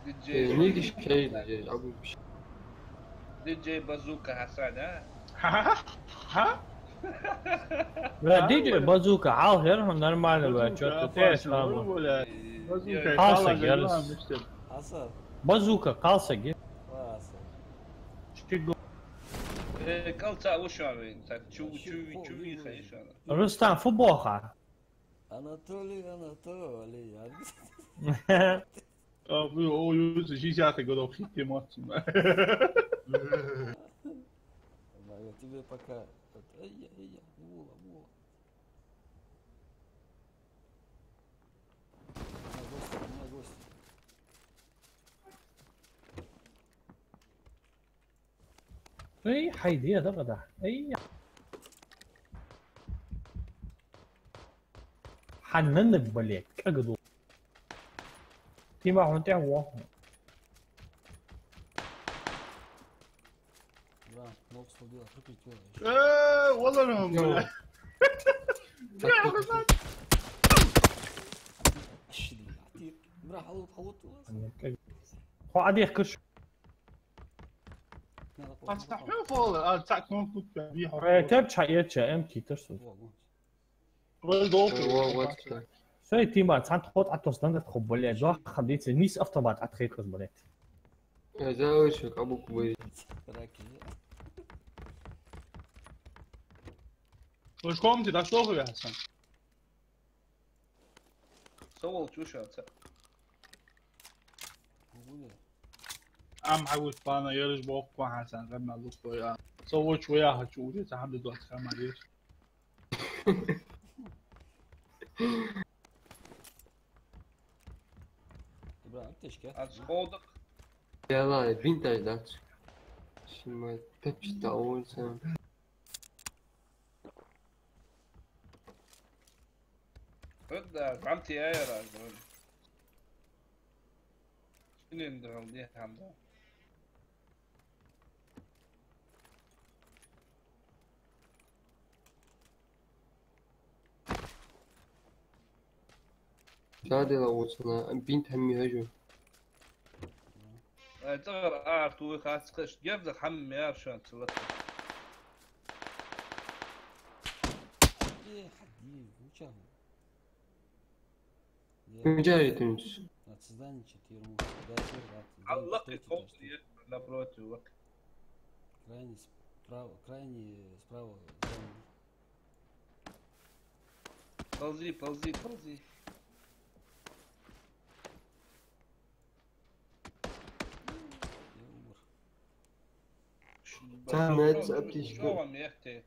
Диджей. Э, не дишкай, диджей, абу биш. Диджей Базука Хасан, а? Ха? Ха? Бля, диджей Базука, хьал хер, нормально, бля, чё ты теш, ладно. Базука, калса герс. Хасан. Базука, калса герс. Хасан. Чего? Э, калца ушами, так, чу, чу, чу, чу, хайшана. Рустам, фу боха? Анатолий, Анатолий, а? А, вы, о, ю-, шестидесятых годов хит эмоций. Ладно, я тебе пока это, ай-я, ай-я, мула, мула. У меня гости, у меня гости. Эй, хайди, да, да, да. Эй. Хьанна наг, блядь, кӀага ду. Тима хьона тӀехьа воагӀа. Да, новкъостал дила, хӀу кхы тӀехьа. Э, валар хьона, бля. Бля, хьо хӀана? Ашди, атир. Бра, хьалут, хьалут. Хьо адех каш. Ас хьо фол, а, цхьа кнопка кутка, би хьо. Э, теп ча, э, ча, эм китар су. Во, во. Вай долх. Во, во, во. Сой, Тима, цхьан тхот атос нангат хо, блядь, дох хан дице, нис автомат атхейкъас, блядь. Я за лучше кабук выйти. Уж комнате дошёл, я сам. Со волчу шанца. Ам хьагуш пана ераш боху Хьасан, гамма луккоя. Со волчу ваяха чу уже, цхьа хӀама доза хама ераш. Бра, аптечка. Аз ходок. Яла, бинтаж дац. Шимай, тапчи та улица. Хьо да, гӀамти яра, гӀамти. Шинен да, хьал де, хьам да. Ца дела уцна, бинт хӀамми хьажу. Ай, цӀагӀара арт вуй хацкхаш, герзах хӀама яр шан ца лакха. Э, хьадий, вуча? Муджахид тунс. От создания четыре мух. Да, сэр, да. Аллах и тот, напротив, лак. Крайний справа, крайний справа зона. Ползи, ползи, ползи. Там, это, аптечка. Что вам ехте?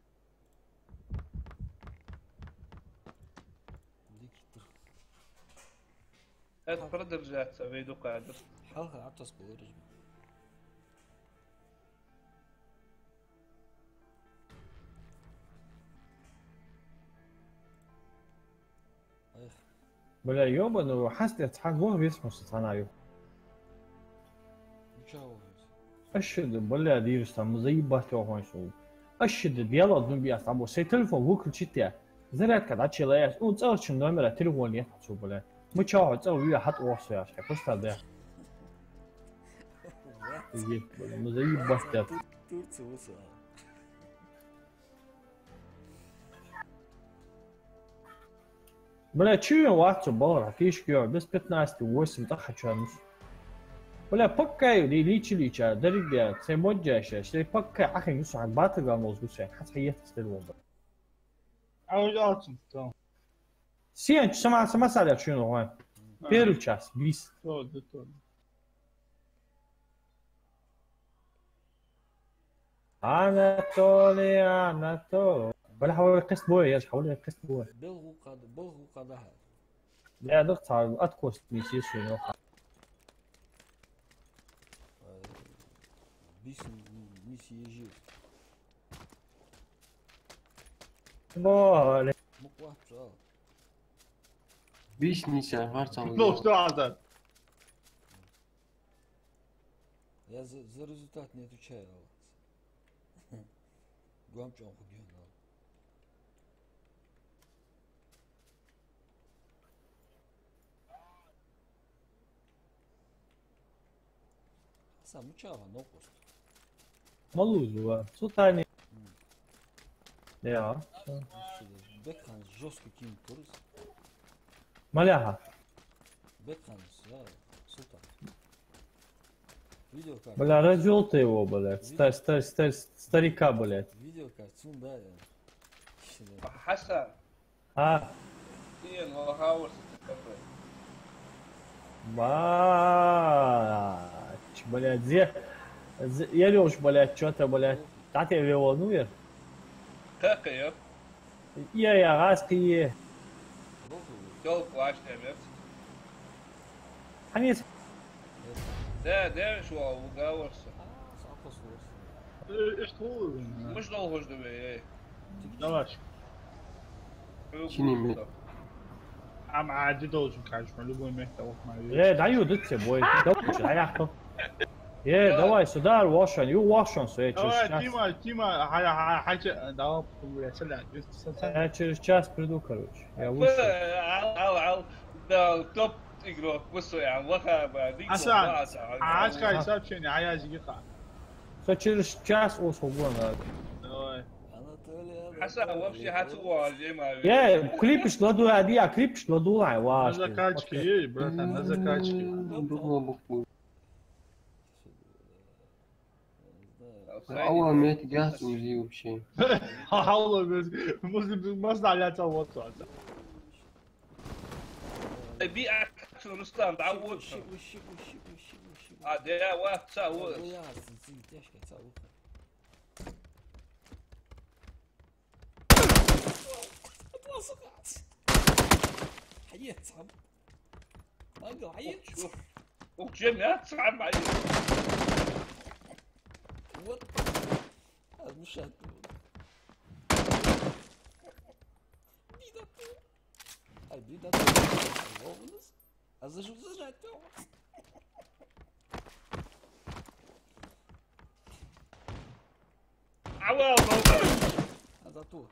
Дикий тур. Это продержаться, выйду кадр. Хьалха атос боларыш. Эх. Бля, ёбаный, хьастец, хьан вон вес муса цхьана ю. Ну чё вы? Ашшида, бля, дирис там, заебать вахуан шоу. Ашшида, дела, ну, бия, там, сей телефон выключить я. Зарядка дачела я. Ну, цӀагӀарчун номера телефон нет, цу, бля. Мы чё, цӀагӀа вия хат охсу я, хай, просто, да. Еб, бля, ну, заебать я. Турция, высо. Бля, чё я вац цу балара, фишка ё, без пятнадцати восемь тӀа хачу нус. Бля, паккай ли, личи лича, дарик бя, цей моддяша, цей паккай ахин нус, а бата гамоз гусен, хац хаят стил вон. А уж алцун, то. Сиен, сама, сама садя чё, ну, вай. А. Первый час, бис. То, да, то. Анатолий, Анатолий. Бля, хьавола къист бой, яш, хьавола къист бой. Белгу къад-, белгу къадаха. Бля, дах ца, откос миссия шуйна. Э, бисин миссия ежи. Бля. Мукъа чал. Бисин миссия, харцал. Ну, что это? Я за, за результат не отвечаю, Аллах. Гуам чон хубион, Аллах. Хьасан, мича ва новкъост? Малуз ва, султани. М. Я. Бекхан жёсткий ким турус. Маляха. Бекхан, я, султан. Видео как? Бля, развёл ты его, блядь. Ста-, ста-, ста-, старика, блядь. Видео как? Цун, да, я. Хьасан. А? Сиен ва хавурс тапа. Бач, блядь, зе, зе, я лёш, блядь, чё-то, блядь. Как я его волнует? Как я? Я, я, раз ты. Тёлка ваша, нет? Хьанис? Да, да, шо угаворса. Э, э, что вы? Муш долхуш да вай, эй. Давай. Хьо Чини ме-, гуш да. Ам Ӏади должен, конечно, любой метте вахмари. Э, даю, дыцце, бой. Давай, даю, хто. Э, давай, сюда, вошан, ю вошан, су, э, Давай, чё, Тима, Тима, хьа, хьа, хьа, хьа, давай, блядь, сюда, с-, с-, с-, Я через час приду, короче. Я вышел. Ал, ал, ал, да, топ игрок, высоя, ваха, ба, дик, Асан, ваха, а, ачкай сообщение, а я зигиха. Со через час осхо гона. Давай. Анатолий, Анатолий, Асан, вообще, хьа цу ваха, жема. Э, клипиш ладу, а, я клипиш ладу, ай, На ваш. Закачке, ей, братан, на закачке. М, думал, буху. Алла, мет гяс узи вообще. Алла, мет, музыка, мазда ляца вот это. Э, би, а, Рустам, да, вот. Уши, уши, уши, уши, уши. А, да, вот, ца, вот. Ой, я, зин, зин, тяжко, ца, вот. Хьаеца. Ага, хьаеца. Ух, чё, мя, цхьа, хьаеца. Вот. А, ну, шат. Бида ты. А, бида ты. Волнус. А за что зажать-то? Авал, авал. А за ту.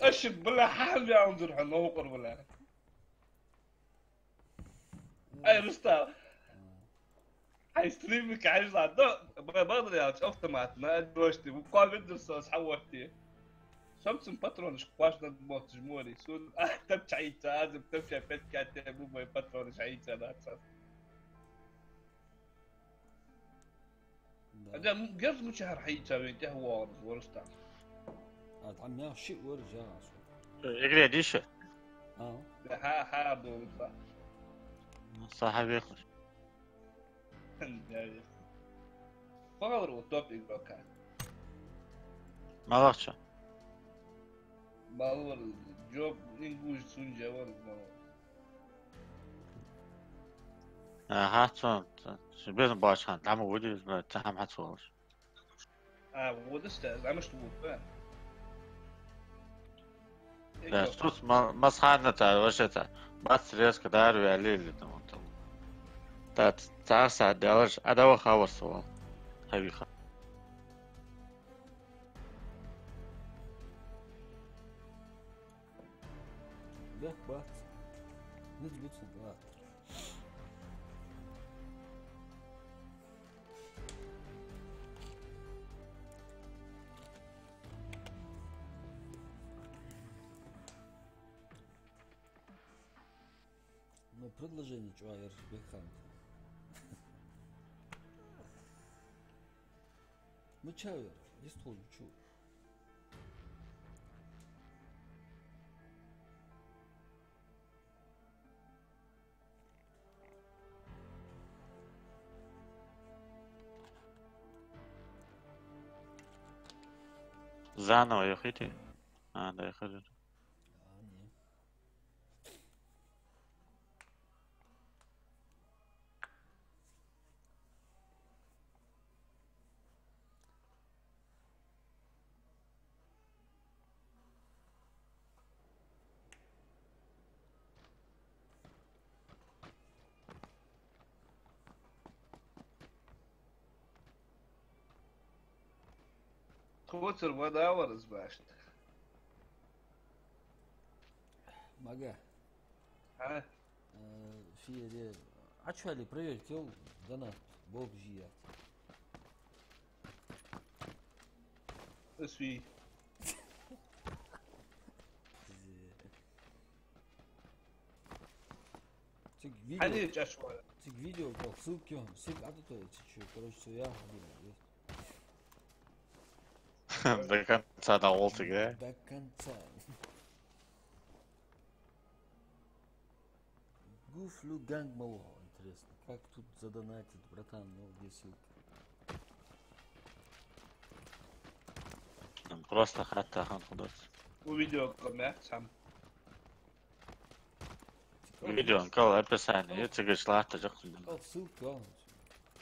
Аши, бля, хьал я унзур хьа, новкъар, бля. Ай, Рустам. Ай, стримик, ай, зато, б-, б-, б-, автомат, на, дошти, буквально дурсо, схьавотти. Сомцун патронаш кхоачаш ботташ мори. Сун, а, тапча хьаийца, азам тапча петкатте, бу мой патронаш хьаийца, да, ца. Да. Адам герз мучахьар хьаийца вен тӀехвоагӀар варста. А, там я ши вар жагӀа су. Игре диша? А. Ха, ха, бу, ха. Са хьавехаш. Пахалар у топ игрока. Малахча. Малвар, Джоб, ингуш, сунжа, вар, малвар. Аха, цун, цун, ши безам баьча хана, дӀа ма вуди, ца хӀама хьацвалаш. А, вудаш да, замаш вуд, ба? Да, Игрок. Сус ма-, масхана та, вообще та. Бац резко дар вяли или там, там. Та, цар са делаш, а дава хавар сувал. Хавиха. Бех бац. Низ буцу бац. Ну, предложение чуа яр беххан. Мича вер? Истол чу. Заново яхийте. А, да, я хожу. А, не. Тхоцар ма давар из башта. Мага. А? Э, фире. А чё ли проверить, ел, донат, бог жият. Сви. Циг видео. Хьади чачва. Циг видео, кал ссылки, ссылка а то, ци чё, короче, всё, я, хьади, есть. До конца довёл циг, да? До конца. Гуфлю ганг мало, интересно. Как тут задонатить, братан? Ну, где ссылка? Просто хатта хан худос. У видео коммент сам. Видео, кал описание, я цигаш латта жахтун. Кал ссылка,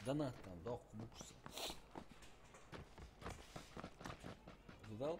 донат там, дох, мукса. Видал?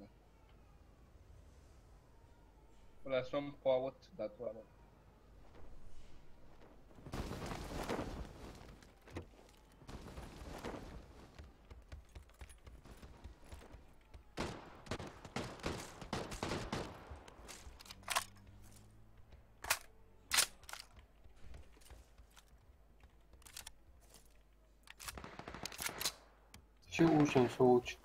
ваьнна. Вала сом кхо вот дат вала. Ши уж ам со уж.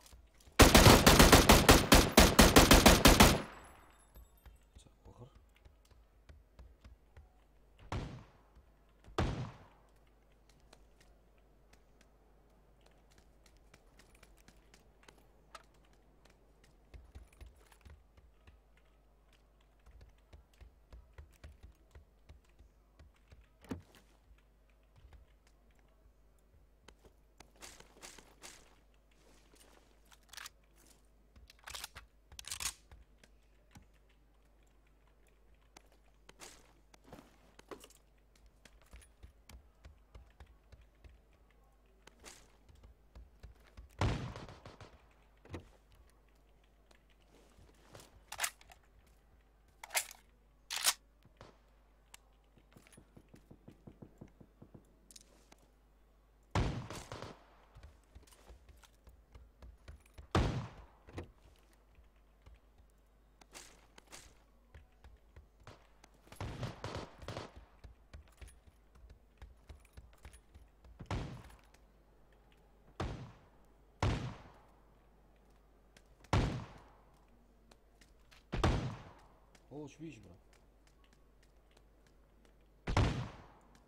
Олуш виш, бро.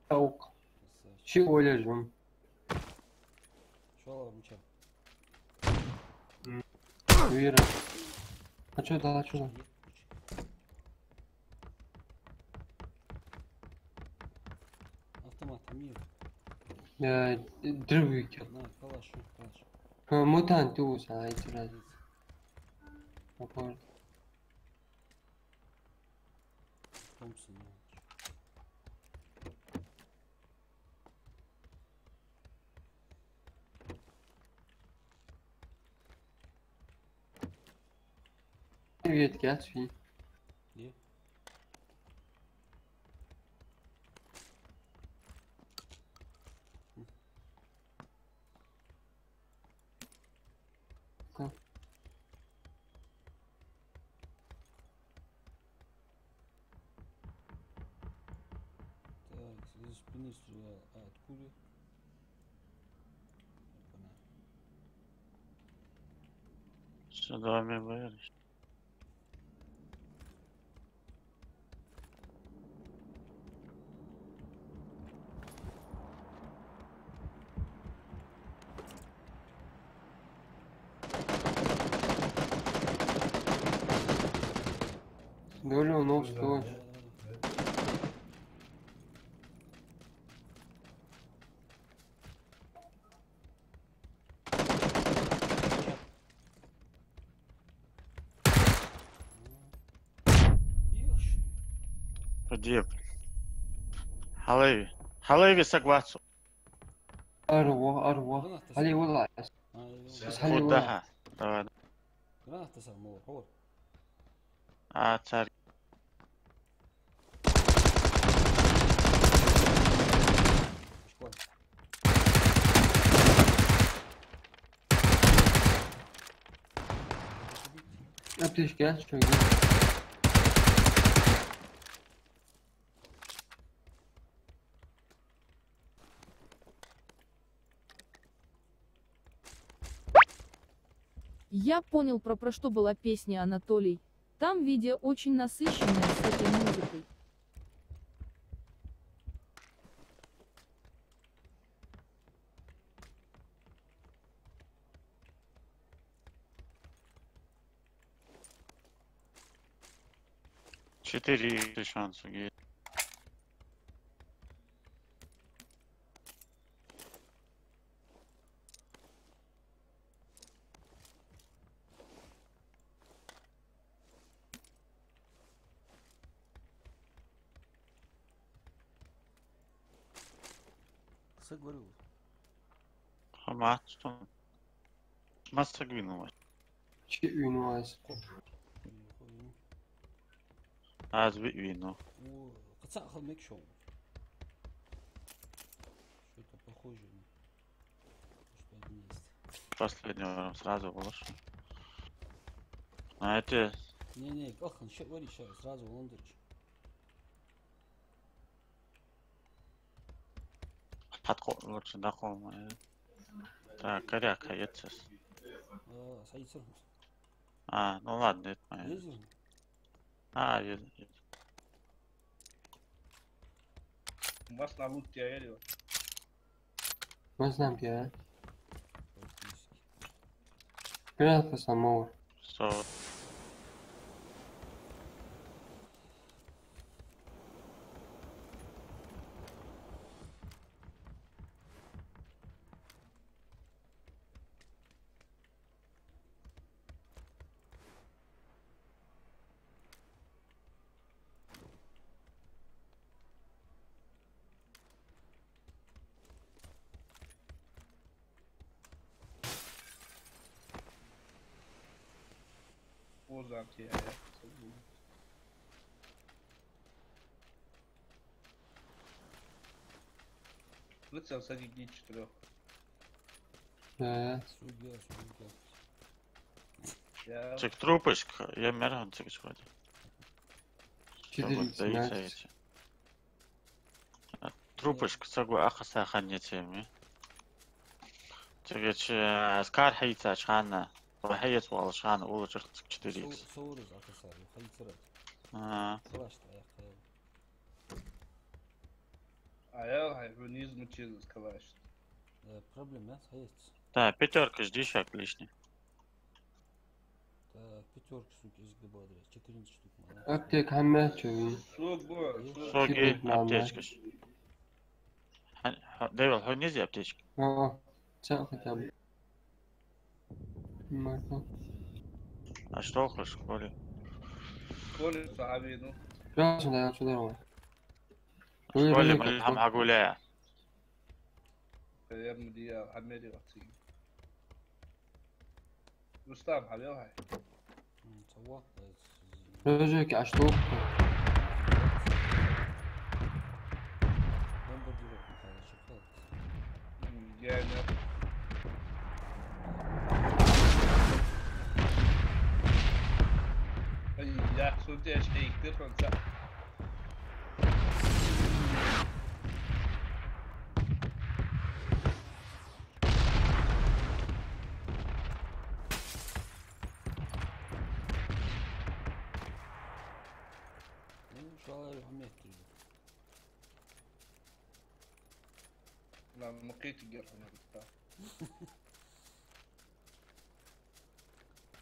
Таук. Красавчик. Ши олежим. Шо ала мича? М. Вера. А чё дала, чё дала? Автомат, мир. Э, дробовик. На, калаш, калаш. Э, мутант, ты уж, а, эти раз. Попозже. Томпсон, ну. Привет, Катфи. Где? Ку. Так, здесь министр, а, откуда? Опана. Сюда мне говоришь. Долю, ну что? Погиб. Хьалаьве. Хьалаьве саг вац. Аргва, аргва. Гранат таса. Хьале вала. А, ё. Хьале вала. Давай. Гранат таса мо, хьор. А, цар. Школа. Аптечка, что ли? Я понял, про, про что была песня, Анатолий. Там видео очень насыщенное с этой музыкой. Четыре икса шанс есть. Саг варил. Хамат, что? Масса гвинула. Чи вину аз? Аз ви вину. О, каца хал мек шоу. Что-то похоже на. Последний сразу вылез. А эти... Не-не, калхан, ща вари, ща сразу выландырч. Хьатко лучше дакъо ма. Так, коряк, а я цес. А, сайцер. А, ну ладно, это моя. Езер? А, езер, езер. У вас на лут я верю. Вазнам я. Граната самого. Со. Оза, я, я. Прицел садить четырех. Да. Судья, судья. Я. Цик трупашка, я мерхан цик сходи. Четыре икс. Трупашка, сагу аха сахан не теми. Цик, э, скар хайца чхана, хайец вал чхана, улучших цик четыре икс. Со-, соурыз аха сари, хайцерат. А. Калаш та, я, хай. А я, хай, вниз мучил калаш. Э, проблема, есть. Да, пятёрка, жди шаг лишний. Так, пятёрка, сука, из габадра. Четырнадцать штук, мала. Аптека хьаммача вин. Сога, сога. Соги, аптечка. Хьа-, хьа-, Дэвил, хьо низ я аптечка? О, цел хотя бы. Марко. А что хочешь, Коля? Коля, саби, ну. Красный, да, сюда давай. Коля, мы там агуля. Наверное, я, а, мери вакцины. Рустам, алло, хай. М, цават, э, с-, Рыжик, а что? Бомбардировка, короче, как? М, я не. Ай, я, что у тебя, что их ты, франца? Ну, шалай, Мухаммед, ты. Ла, мукъит герхӀа набита.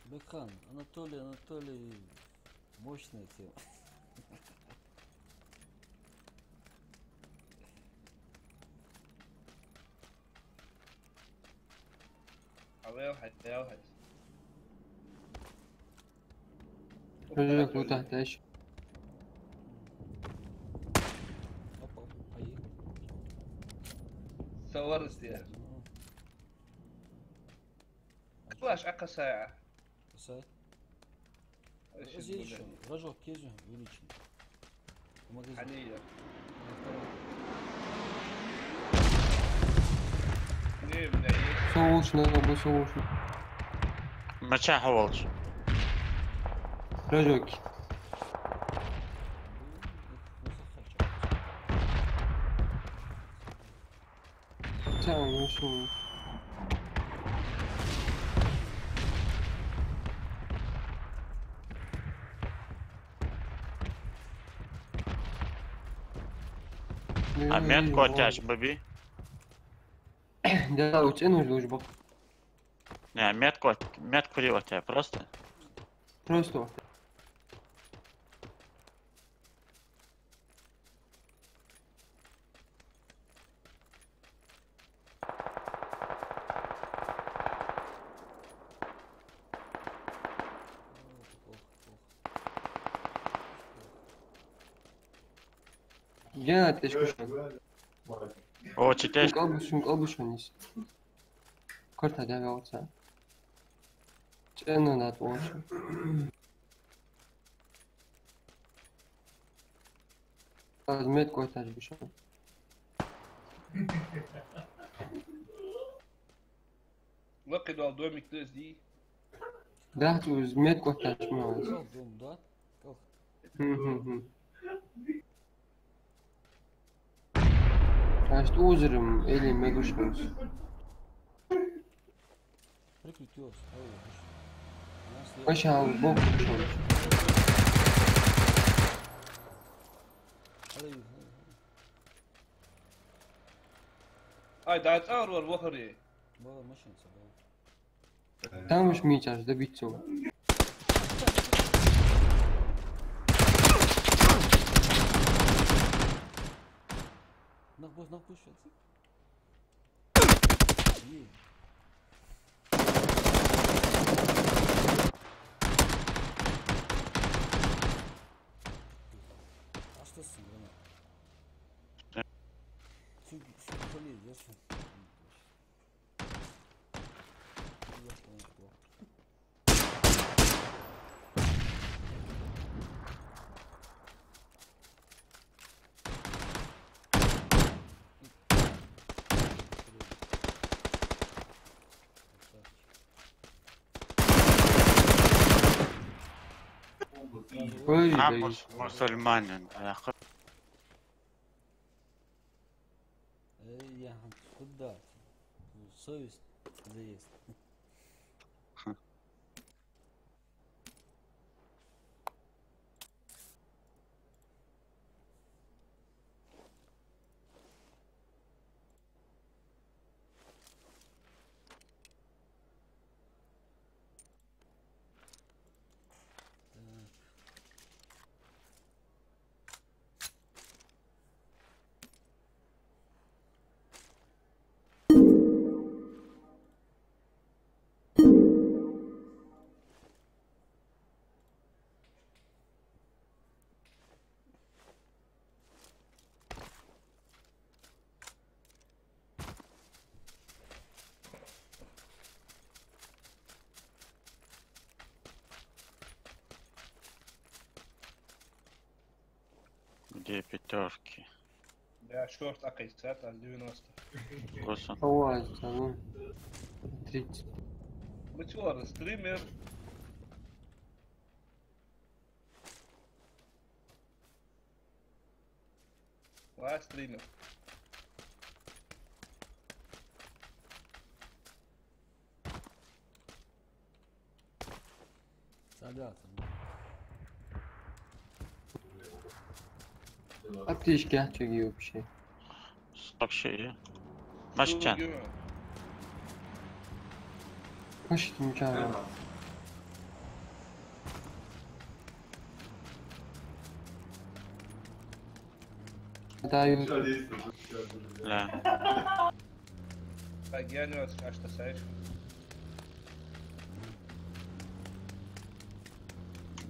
Бекхан, Анатолий, Анатолий, мощная тема. Авел хай, авел хай. Рыжик, вот так дальше. Опа, поехали. Товарищ, я. Клаш, а касая. Касай. Спасибо, Азиз, да. Рожок кезу, увеличен. Помоги. Они я. Не, бля, есть. Солнечно, да, солнечно. Мача хавалч. Рожок. Цаун, ну что? А метку оттаеш ба? Да, у тебя нужно уж бо. Не, метку от-, метку кури оттаеш, просто. Просто. Я, ты ж кушал. О, читаешь? Шун кӀалбуш, шун кӀалбуш ванис. Карта дӀавелца. ЦӀена над лоша. Аз метку оттаеш ба шоана. Лакхе дола домик да из, дий? Да, цу из метку оттаеш ма вай. Кал дом, да? Кал. Хм, хм, хм. Аш тӀа узарам, или мегаш хӀанз. Прикрыть йос, ай, ваш. Ваш, а, бок вышел. Ай, ай, ай. Ай, да, цӀавр вар вахаре. Бала машин ца бала. Там уж мечаш добить всё. Нах бос, нах бос, щас. Е. А что с ним, Рома? Сюда, сюда полез, я щас. Ой, а, да мус-, мусульманин, а, х- Эй, я куда? Совесть заест. Так. Где пятёрки? Да, шорт акъисат, а девяносто. Просто. Аваз, а ну. Тридцать. Мы чё, стример? Ва стример. Садятся. Аптечки, а чё вообще? Вообще, я. Машина. Машина, ничего. Да, и- Да. Так, я не раз, а что, Саш?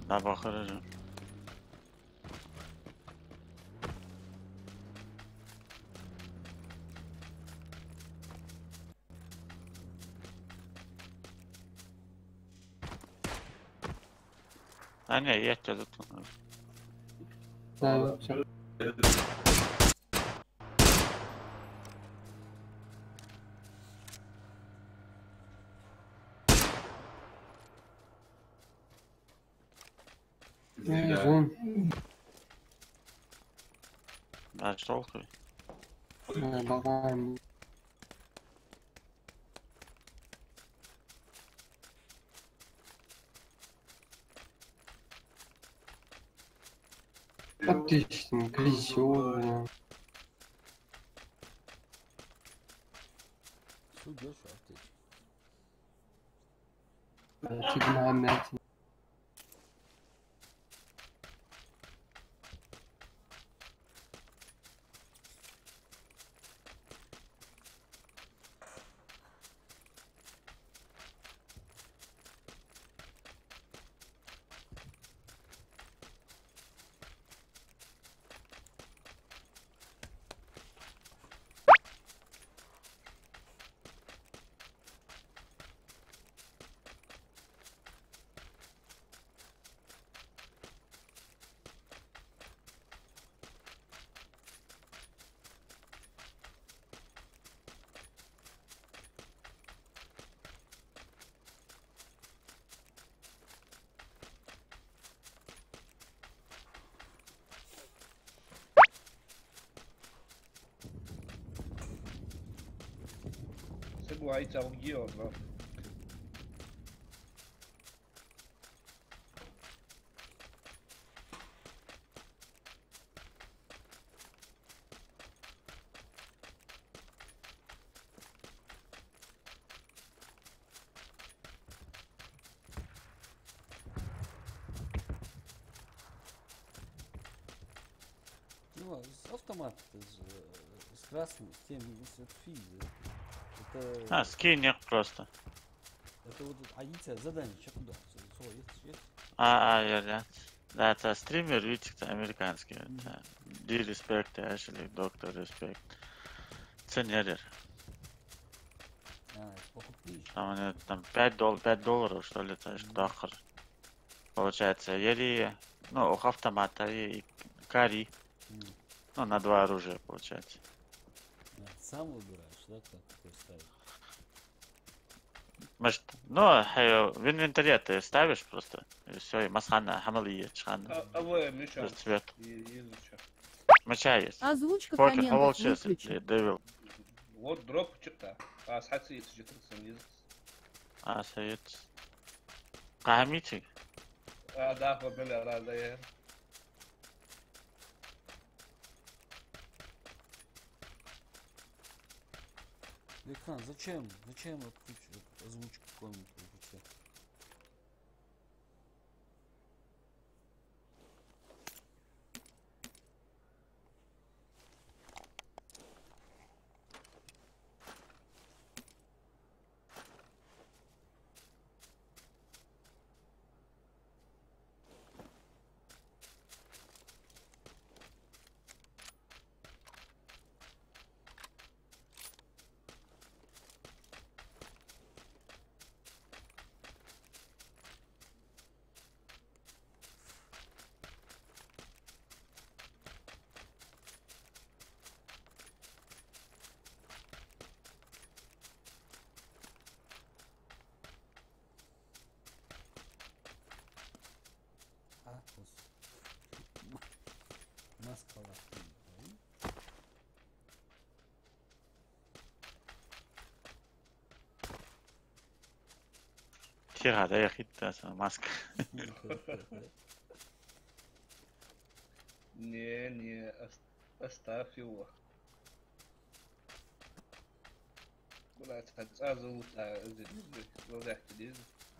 Да, похоже. А, не, я тебя тут. Да, вообще. Не, жен. Да, что ты? Не, балкон. Отлично, красиво. Всё, дальше отлично. Э, Чигмамет. Сагу айца угио, бро. Ну, с автомата, с, э, с красным, с тем, с, это фиг, это, А, скинь их просто. Это вот, а, яйца, задание, чё, куда? Со-, со-, это, это. А, а, я, я. Да, это стример, видите, кто американский. Мгм. Это Ди Респект, Эшли, Доктор Респект. Ценерер. А, это покупки? Там, э, там пять дол-, пять долларов, что ли, это, что Мгм. Дахар. Получается, ери, ну, ох автомата и кари. Мгм. Ну, на два оружия, получается. Да, ты сам выбираешь, да, как какой ставить? Может, ну, э, в инвентаре ты ставишь просто, и всё, и масхана, хамали, чхан. А, а вы, Миша? Цвет. И, и изуча. Мача есть. Озвучка Покер, комментов Хавал сейчас, выключи. Де-, Девил. Вот дроп чё-то. А, схаци, если же ты сам не А, совет. Камити? А, да, вот, бля, да, да, я. Экран, зачем? Зачем отключ-, озвучку комнату выключать? А, ус. М-, маска лахтин. Тихо, да, я хитта, са маска. Не, не, ос-, оставь его. Блядь, хоть сразу лута, э, здесь, здесь, в глазах тебе.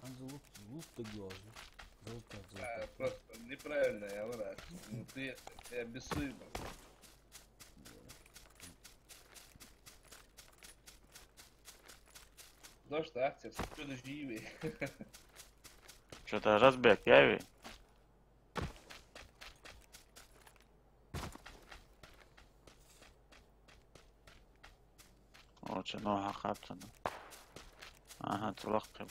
А, золот-, золото гёжи. Золото, золото. А, просто неправильно я враг. Ну, ты, ты обессуй, бро. Дождь, акция, что ты живи? Чё-то разбег, я ви. О, чё, ну, хахапцана. Ага, тулахким.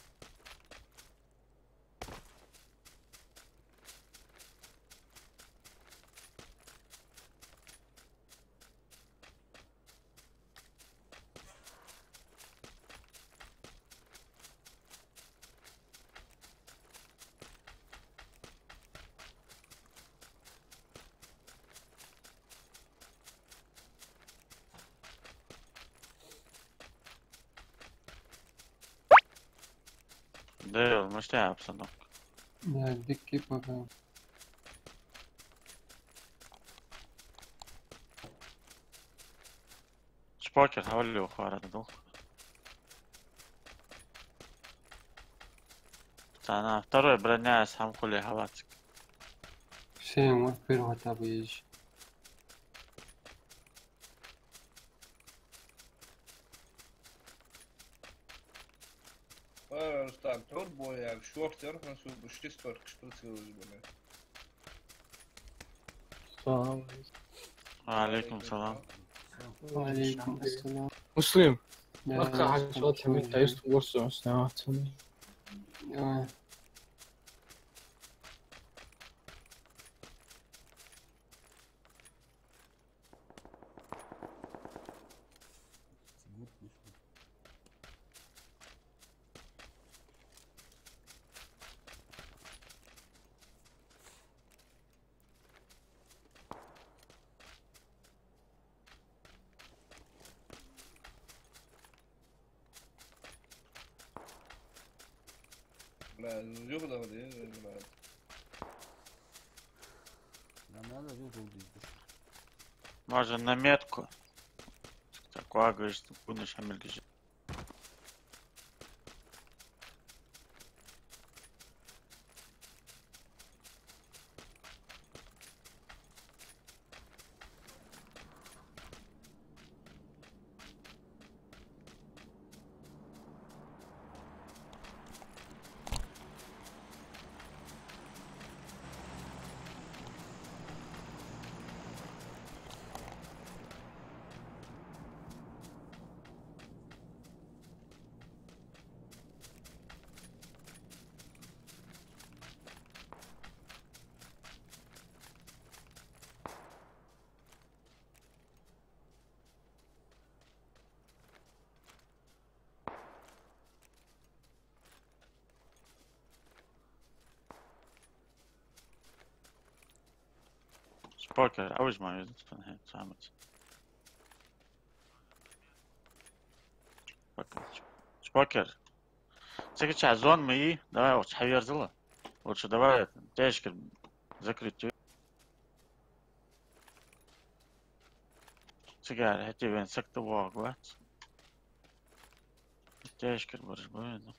Зеро, мишта я обстановка? Да, дика я пока. Шпокер, хьавола вахара да дух. Цхьана второй броня, аз хьам хуле хьалац. Всем вот первого этапа есть. Ой, Рустам, тхьовра бо яьгӀа, шортта яр хьона, со бу шестёрка шприцелаш бана. Салам алейкум. Ва алейкум салам. Ва алейкум ассалам. Муслим. Да, Маха да, хьажа да, шот да, хӀамит да. Тайст ворсо сняться. Ой. Бля, ну, ёбаный, бля. Нам надо, ёбаный, дыши. Можно на метку. Так, лагаешь, будешь, Амельгиже. Шпокер, а уж ма везут, фан хе, самец. Шпокер. Шпокер. Цига ча зон ма йий, давай, укх чу хьаверзала. Лучше давай, тешкар закрыть. Цигара хӀаьта вайна саг тӀавоагӀаргвац. Тешкара бараш ба вайна.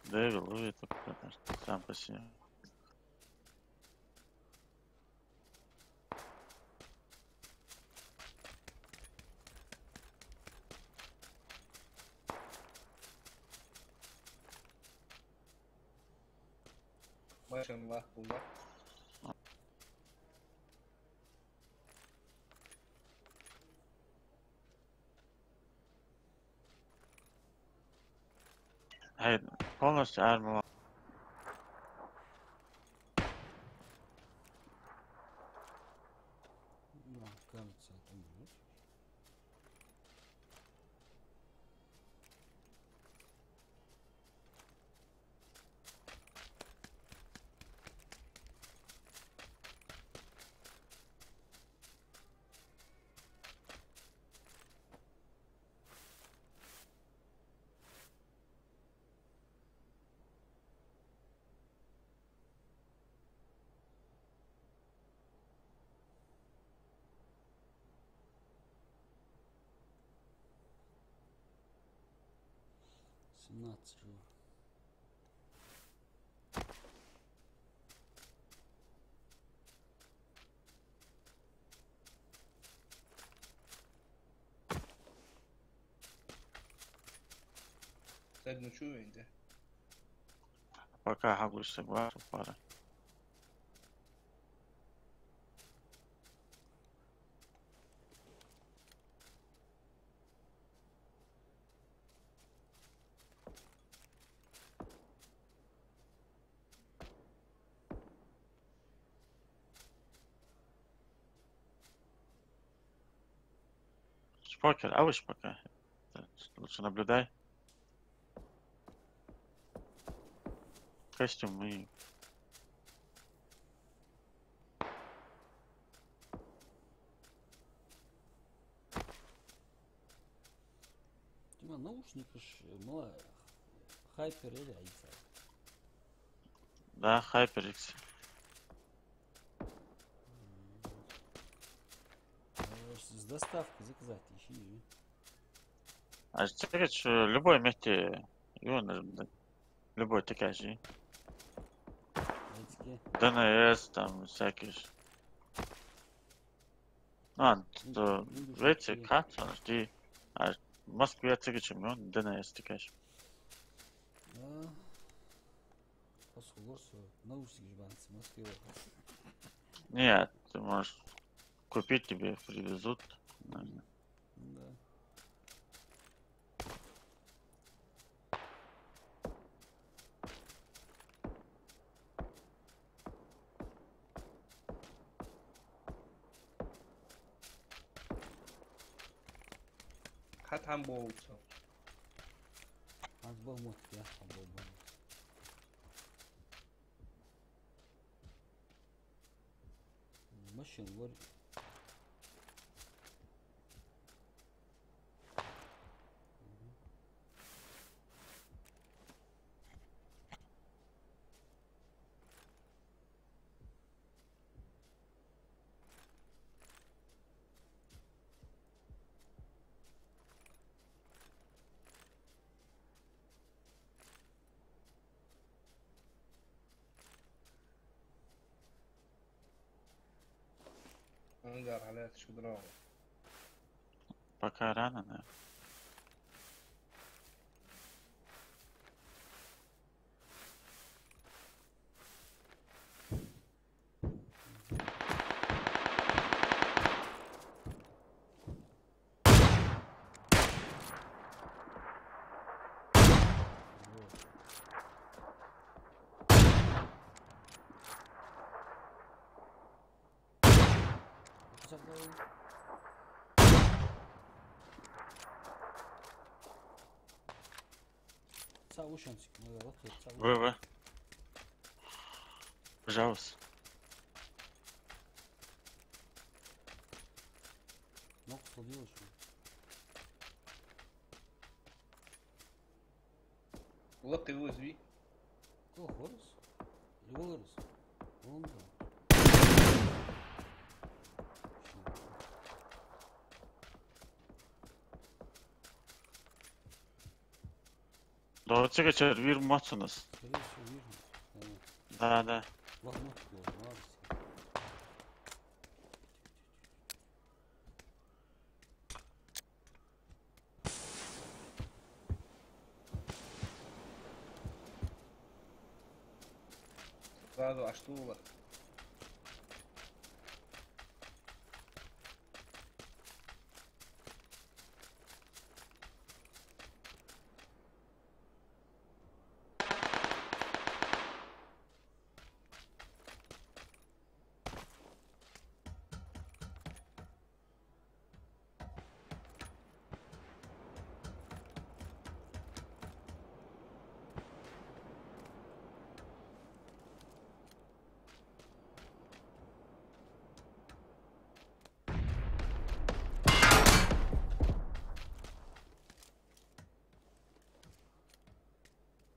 Дэвил, вы это, сам по себе. Машин лах була. Хьай, полностью армия. Да, кажется, это минус. Семнадцать живых. Саг, ну чё, Венди? Пока хьагуш саг вар, пара. Покер, а вы ж пока. Лучше наблюдай. Костюм и Дима, наушникаш мала, HyperX я? Да, HyperX. С доставкой заказать ещё. А цигача любой метте, его нужно, любой тикаш. Эцке. ДНС, там всякие ж. А, то в эти катсонаш, ди. А в Москве цигача мон ДНС тикаш. А? Пасху горсо, наушники ж банцы, Москве. Нет, ты можешь купить, тебе привезут. Наверное. Да. Хат хьан болча? Аз бал мотт, я хьан бал бал. Машин вар. Ангар хьалаьцача дроба. Пока рано, да. Цхьа ушанцик, ма вела, цхьа Вы, вы. Пожалуйста. Ног схудилась. Лакхе вазви. Кого хорус? Или валарус? Вон да. Да, цигача вир мацанас. Скорее всего, вижу. Э, Да, да. Вахмут, молодцы. Сразу аж тула.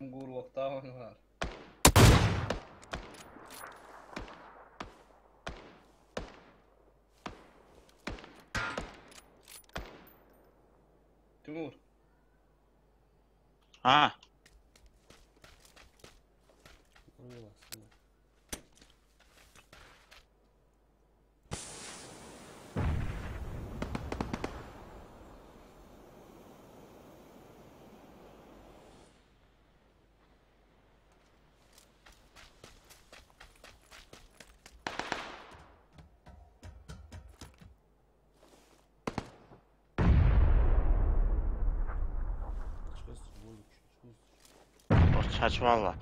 Гур вахтаван вар. Тимур. А, орчхьача валла.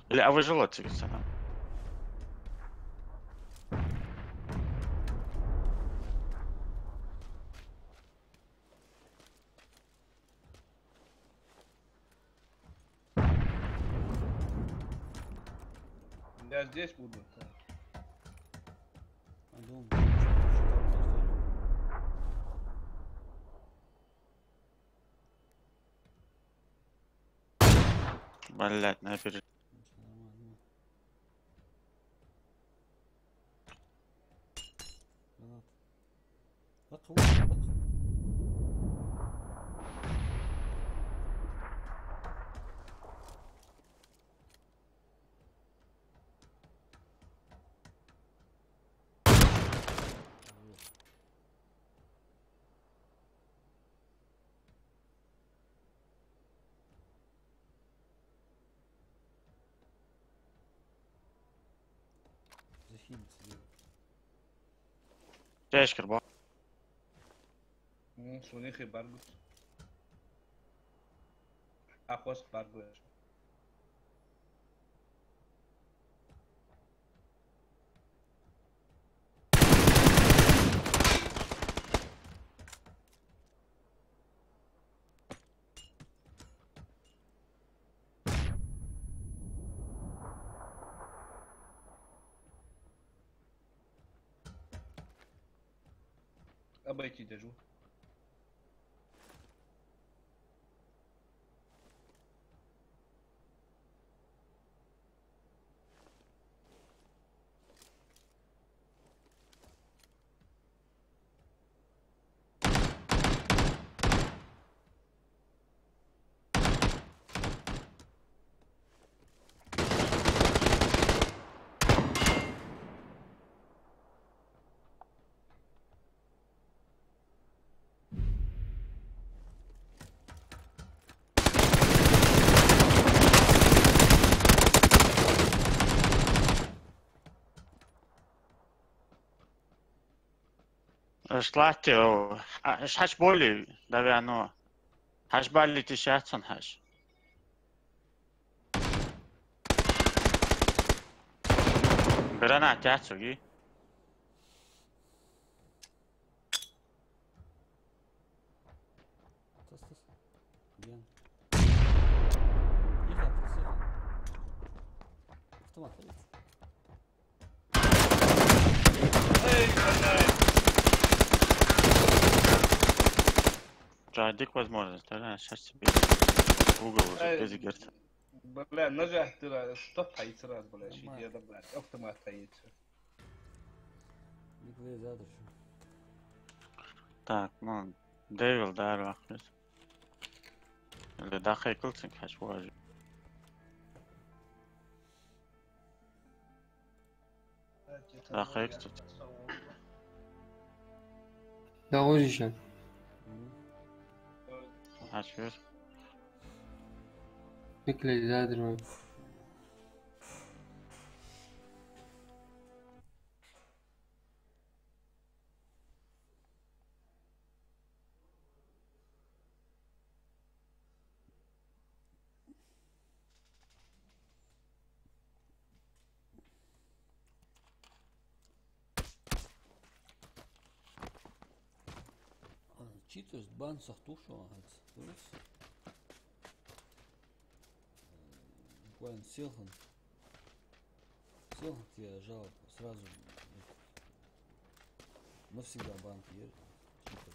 Или а выжила цигица? Я здесь буду. Так. А дом. Блядь, нахер. Нормально. Гранат. Лакха, лакха. Захилиться делать. Тяжкар ба. М, сунихи баргус. Ахвас баргус. Обойти даже. Аш латте, о, а, аш хьач боли, давяно. Хьач бали ти шатсан хьач. Гранат яцуги. Тас, тас. Ген. Иха, тас, иха. Автомат, видите? Эй, блядь. Джадик, возможно, тогда сейчас тебе в угол уже, эй, без игр. Бля, нажать ты раз, что тайцы раз, бля, нормально. Щит, я, да, блядь, автомат тайцы. Николай, завтра что? Так, ну, Девил, да, рахмет. Или да, хайкл цинк хаш важи. Даххайксут. Да, гӀожиша. Ачур. Никлей задрой. Читас бан сах тушо хӀанз. Дурус. Буквально селхан. Селхан тебе жалоба сразу. Навсегда бан тебе. Читас.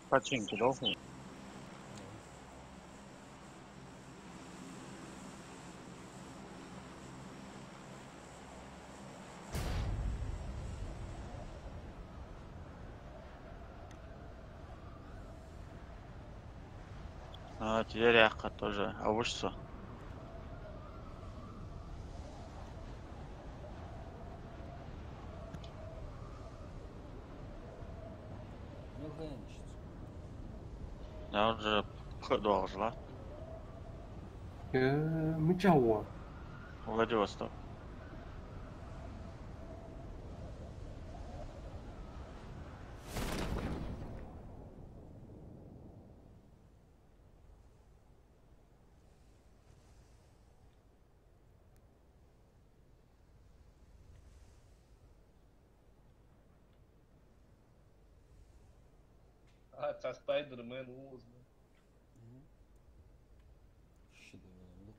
Починки дохуй. А, теперь яхха тоже. А уж со. Мел хенаш? Я уже кхы а доагӀаш ла. Э, мичахь ва? Владивосток. А, цхьа Spider-Man ва из. Мгм. Ши дана лук.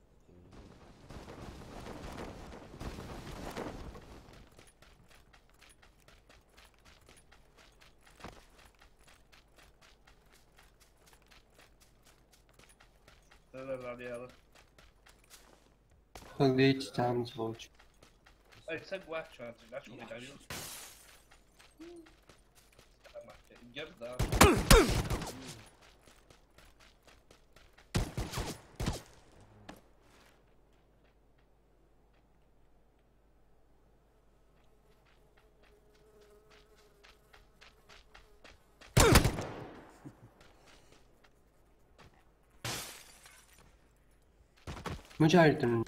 Да-да-да, да. Хилийта там, сволочь. Ай, саг вац шоана, наш хуй дӀавилла. Герда. Мичахь дар?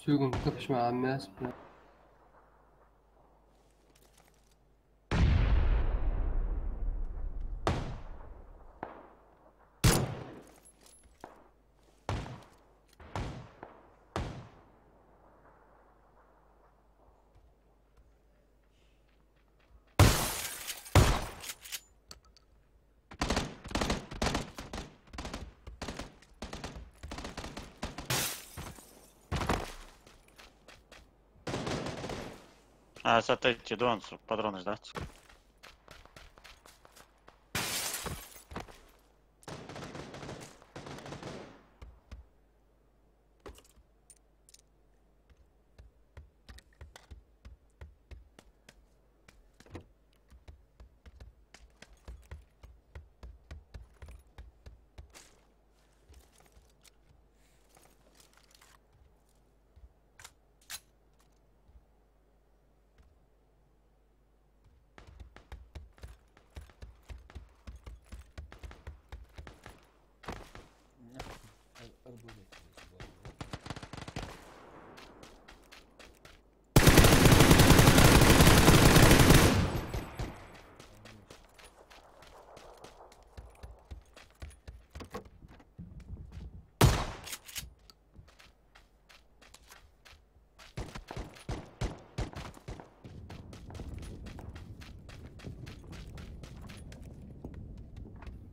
Согун капчма аммас, бля. А, с этой донцу патроны ждать.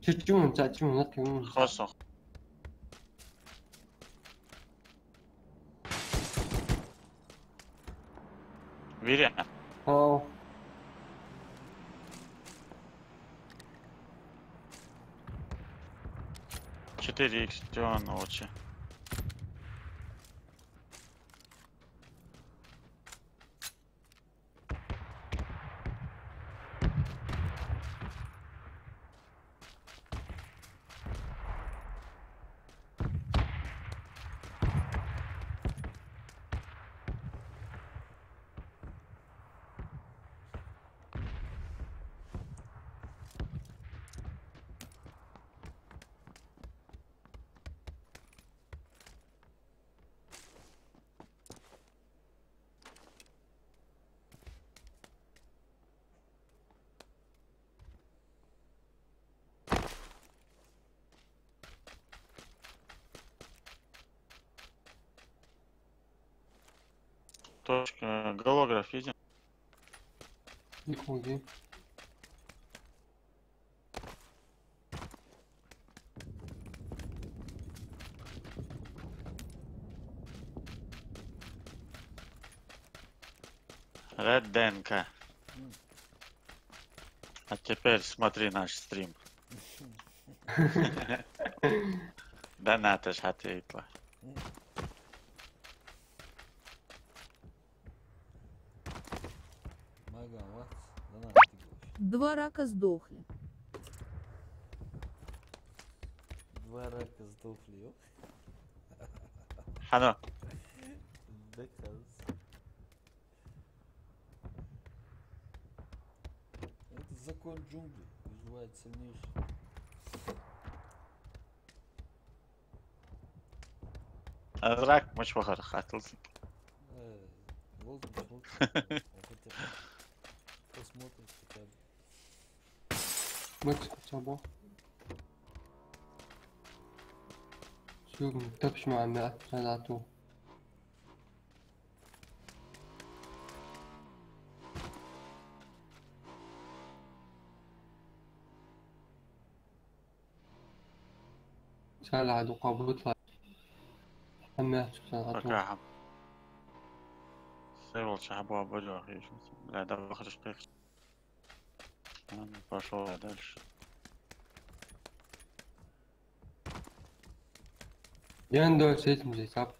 Чу-чу, чу-чу, лакхе. Хосох. Вире. О. Четыре икс, чё он, очи. Точка, э, голограф есть? Никого. Red D N K. А теперь смотри наш стрим. Донаташ хьатӀаэтталахь. Маган вац, донат дигаш. Два рака сдохли. Два рака сдохли, ё? Хьана? Деказ. Это закон джунглей, выживает сильнейший. Азрак мича вахар хатталца. Э, волк, волк. Посмотрим хотя бы. Мыч, чабо. Сюгм, тапш ма ме, чалату. Цхьа ладу къабутла. Хьаммаьча цхьа ладу. Пока хьам. Сай волча хьабоагӀа бажа хиш. Бля, да вахараш кхехаш. Ладно, пошёл я дальше. Я не даю с этим здесь, а,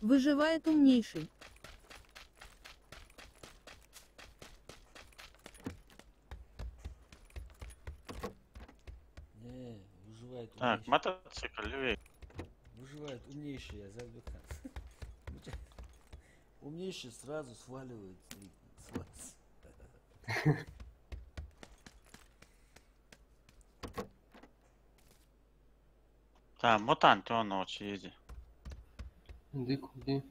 Выживает умнейший. Не, выживает. Так, умнейший. Мотоцикл, левее. Выживает умнейший, я забыл. Умнейший сразу сваливает. Сваливает. Так, мутант, он очень изи. Иди, иди.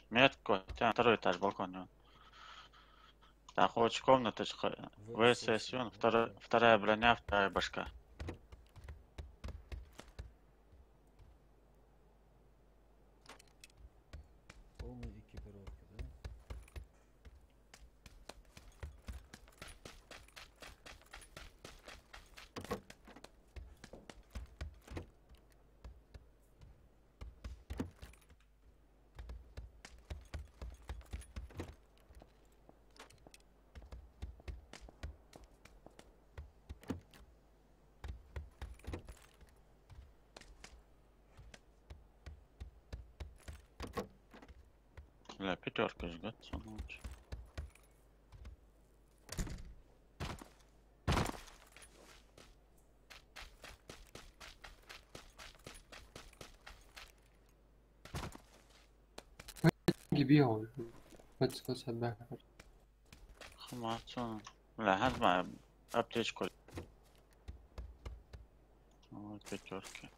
Метку, там второй этаж, балкон, он. Так, очень комната, В С С, он, второй, вторая броня, вторая башка. Полная экипировка, да? Бля, пятёрка жгёт, сволочь. Гибион. Подсказать, да. Хамацун. Бля, хӀанз ма аптечку. Вот пятёрки.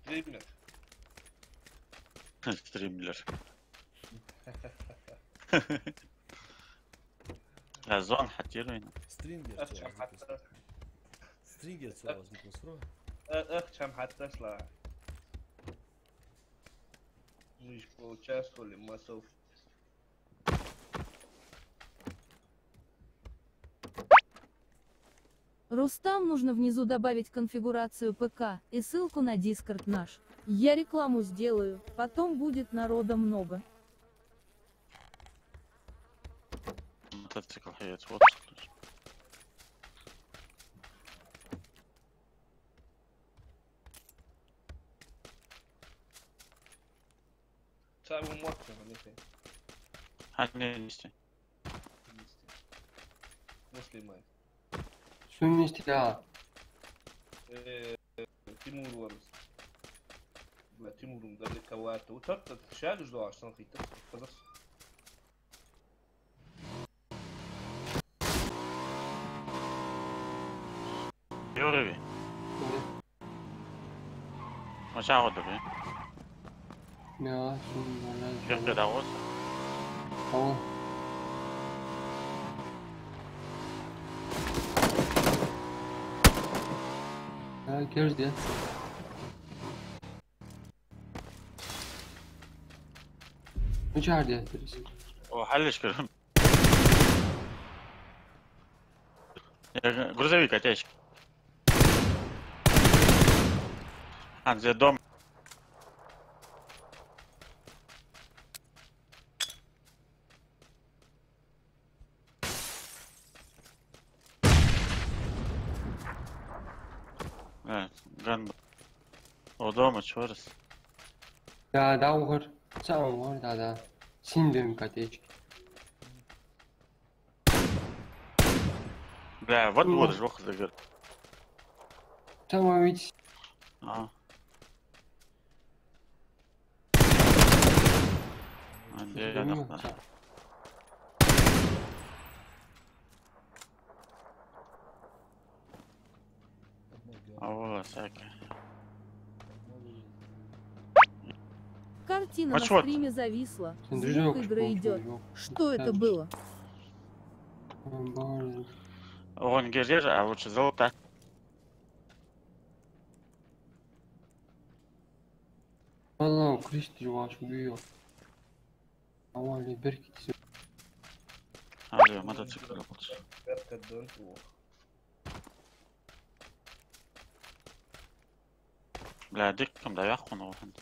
Стримлер. Стримлер. А, зон хьатӀаийрзар вайна. Стрингер. Ах, цо чам аз хьатта. Стрингер, цо аз никос ро. Э, ах, чам хьатташ ла. Жиж получаствовали массов. Рустам, нужно внизу добавить конфигурацию П К и ссылку на Дискорд наш. Я рекламу сделаю, потом будет народа много. Мотоцикл хьаэца, вот. Цхьа вон мотт хьона, нехай. Хьанна нисте? Нисте. Муслимай. Сона нисте, да. Э, Тимур вар из. Бля, Тимур, м, далековато. Вот так, так, шагаш доагӀаш, сан хитар. Казас. Юрий. Мгм. Ма чагӀо дурий? Я, сум, валлахӀи. Бехке дагӀос? Ава. Я, керз де. Ну, чар де, перес. О, хьаллаш кар. Э, грузовик, а тачка. А, где дом? Э, ган. О, дома, чё раз? Да, да, угор. Сам угор, да, да. Син дым котечки. Бля, вот, ну, вот же, ох, загар. Там ведь. А. А, где я, ну, нахуй? А, вот, всякое. Картина на стриме зависла. Звук игры идёт. Что это было? О, боже. Он герзер, а лучше золото. Валлахи, Кристи ваш бьё. А вон ли беркит. А, бля, мотоцикл работает. Бля, диккам да яхун вахан.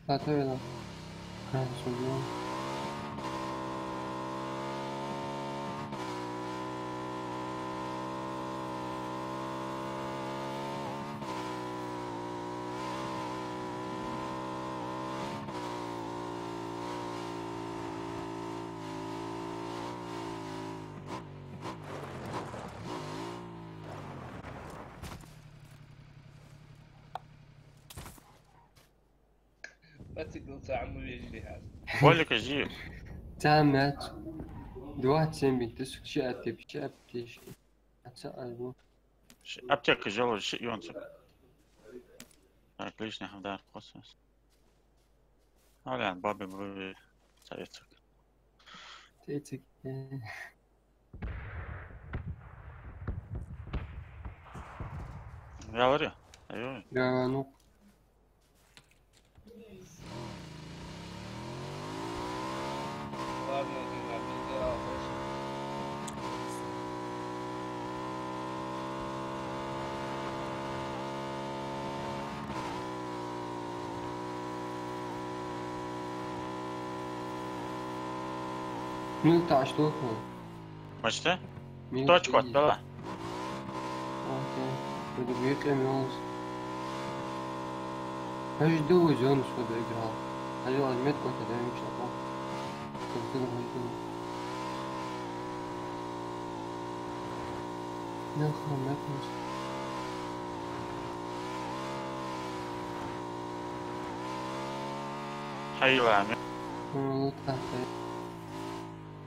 Готовила. Красиво. Мотоцикл цхьа ма вежарий хьа. Волика жи. Цхьа мяч. Двадцать семь бит, тысяча пятьдесят. Аца альбо. Ш-, аптека жало ши юанца. Так, лишний хавдар космос. Алян, баби, баби. Цаецак. Цаецак. Ялари. Айо. Да, ну. Мил тӀа аш тоху. Мачта? Мил точка тӀа. Отдала. Окей. Буду бекъем ёлз. Хьажа ду зонаш худа играл. Хьажа аз метку тӀа даим шапо. Култур хьажа ду. Нахуй метку. Хьайла, ме. М, ну, так, так.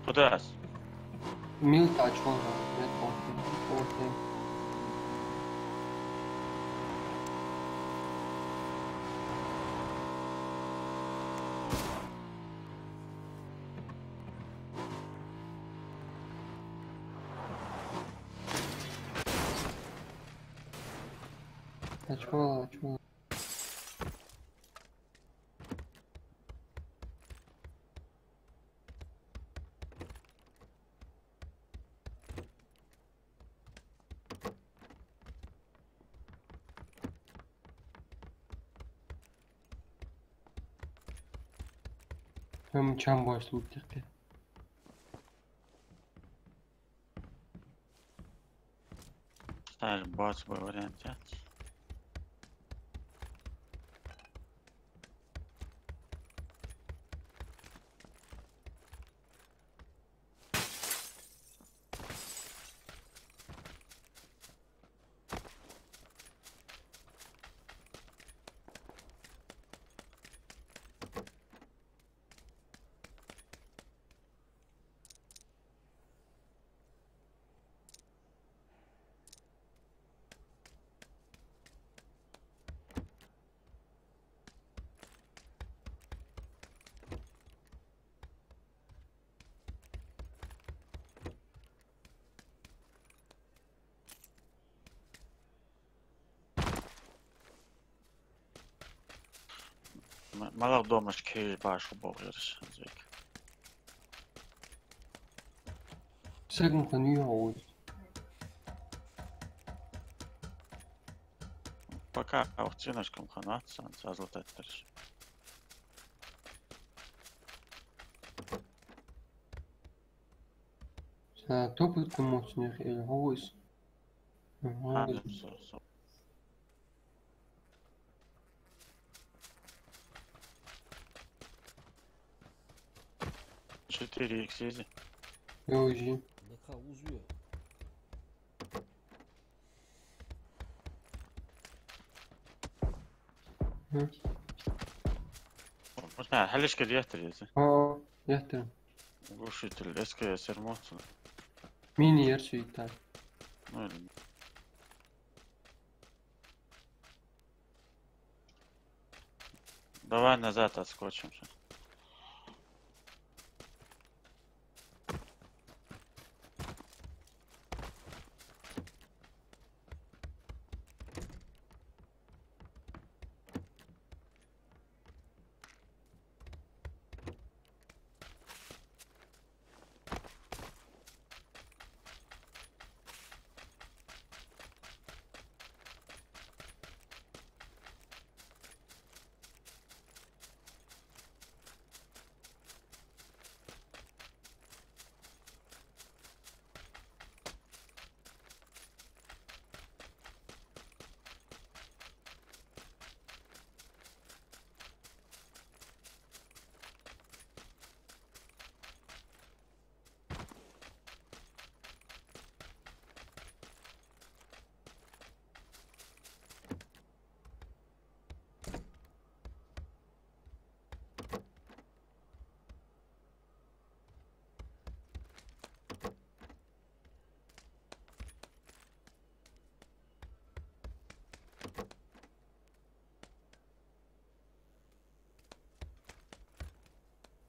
Куда аз? Мил тӀа чӀоагӀа, метку, метку. Очко, очко. Хьам чам баш луттихте. Стаж бац ба вариант яц. М-, малагӀа домашка хьежа башха бохараш, Зик. Сагам хана юхьа вуйс. Пока а вахт цинашкам хана вац, сан цазлататтараш. Са топот кумоцнех или хьо вуйс? Ага. А, со, со. Четыре икс есть? Йо, уже. Да-кха, уз ю. Хм. Можно, хьалхашка еттар еза? О, еттар. Глушитель, СКС ремонт. Мини ерсуйта. Ну, или Давай назад отскочим щас.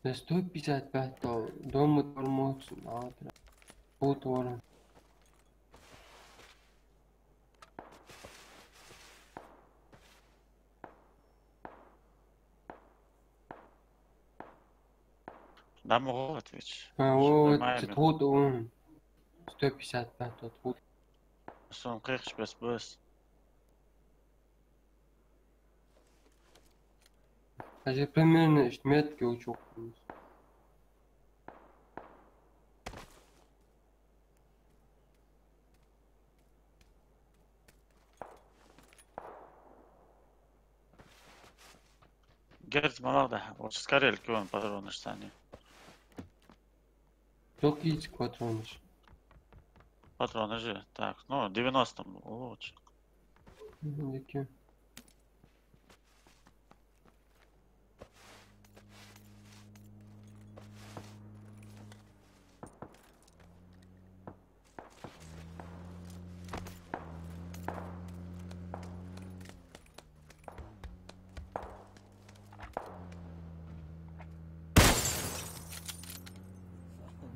Да сто пятьдесят пять то, дома тормоз, а, вот, вот. Да, могу ответить. А, вот, нормально. Тут он сто пятьдесят пять, тут вот. Сон кхехаш бес бес. Даже примерно ишт метки учёк. Герц малагӀа да, вот скорее киван патронаш сани. Только эти патронаш. Патронаш же, так, ну, девяносто лучше. Мгм, окей.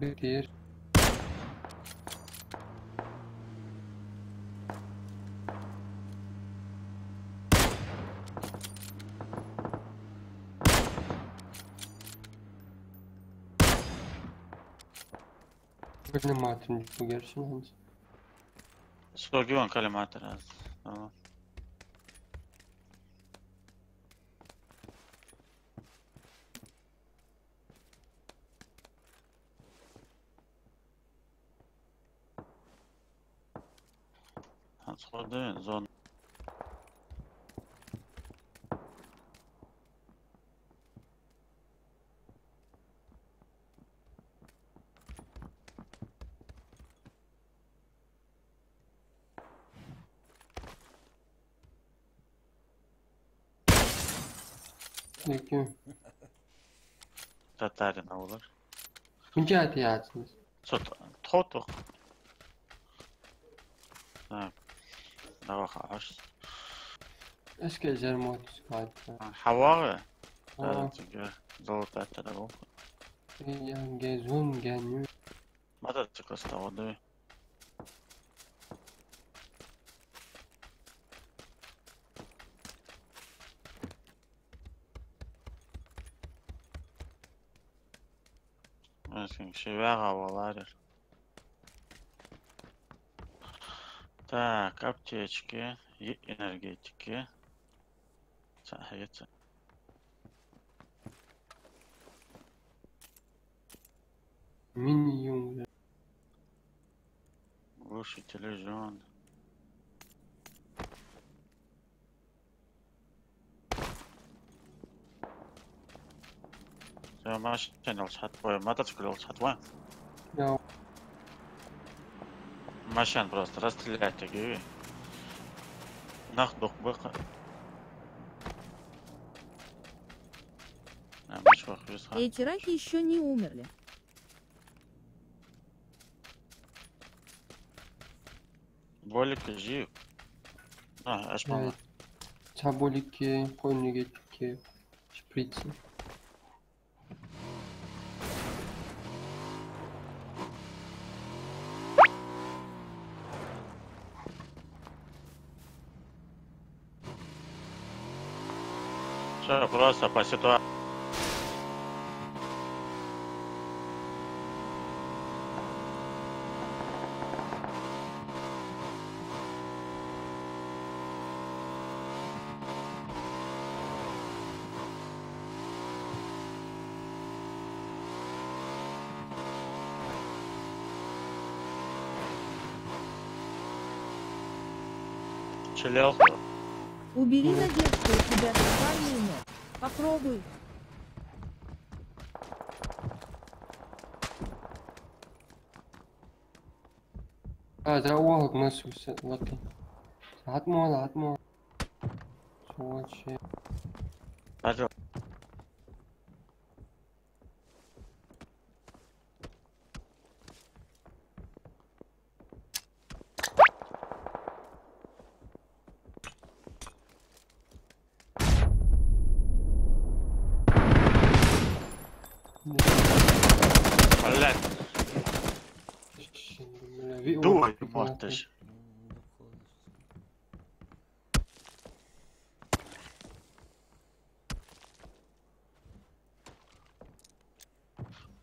Бетер. Коллиматор бугершин хӀанз. Сога йоагӀа коллиматор аз. Ага. ХӀанз хӀама да зона. Окей. Татарин авлар. Мин чат яц. Цо тхо тох. Так. Давай хьаш. Эске зермот скат. ХӀавагӀа? О. Золотая тара. Я ге зун ге ню. Мотоцикл стал, да. Ши ваьгӀа валарер. Так, аптечки и энергетики. Ца, хьаца. Минимум. Глушитель жён. Всё, машина лучше хьатвой, мотоцикл лучше хьатвой. Йо. Машина просто расстрелять тиги. Нах дух быха. А, миш вах вис ха. Эти раки ещё не умерли. Болики жив. А, аш мама. Э, цхьа болики, кхо энергетики, шприци. Всё, просто по ситуации. Челялха. Убери надежду, у тебя шикарный нос. Попробуй. А, да, о, вот мы с-, с-, вот. Отмол, отмол. Сволочи. Даже. Блядь. Дуй, ёбаный ты ж.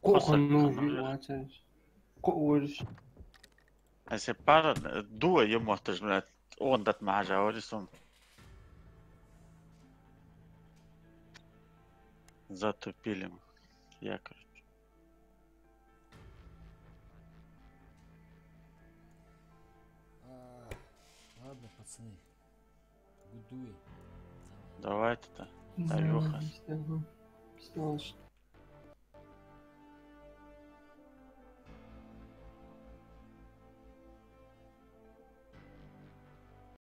Кхо хана вий вацар. Кхо варш. Аса пара дуй, ёбаный ты ж, блядь. Он дат мажа вари сум. Затупили мы. Я, короче. А, ладно, пацаны. Будуй. Давай тогда. Давай, Аюха. Ага. Стало, что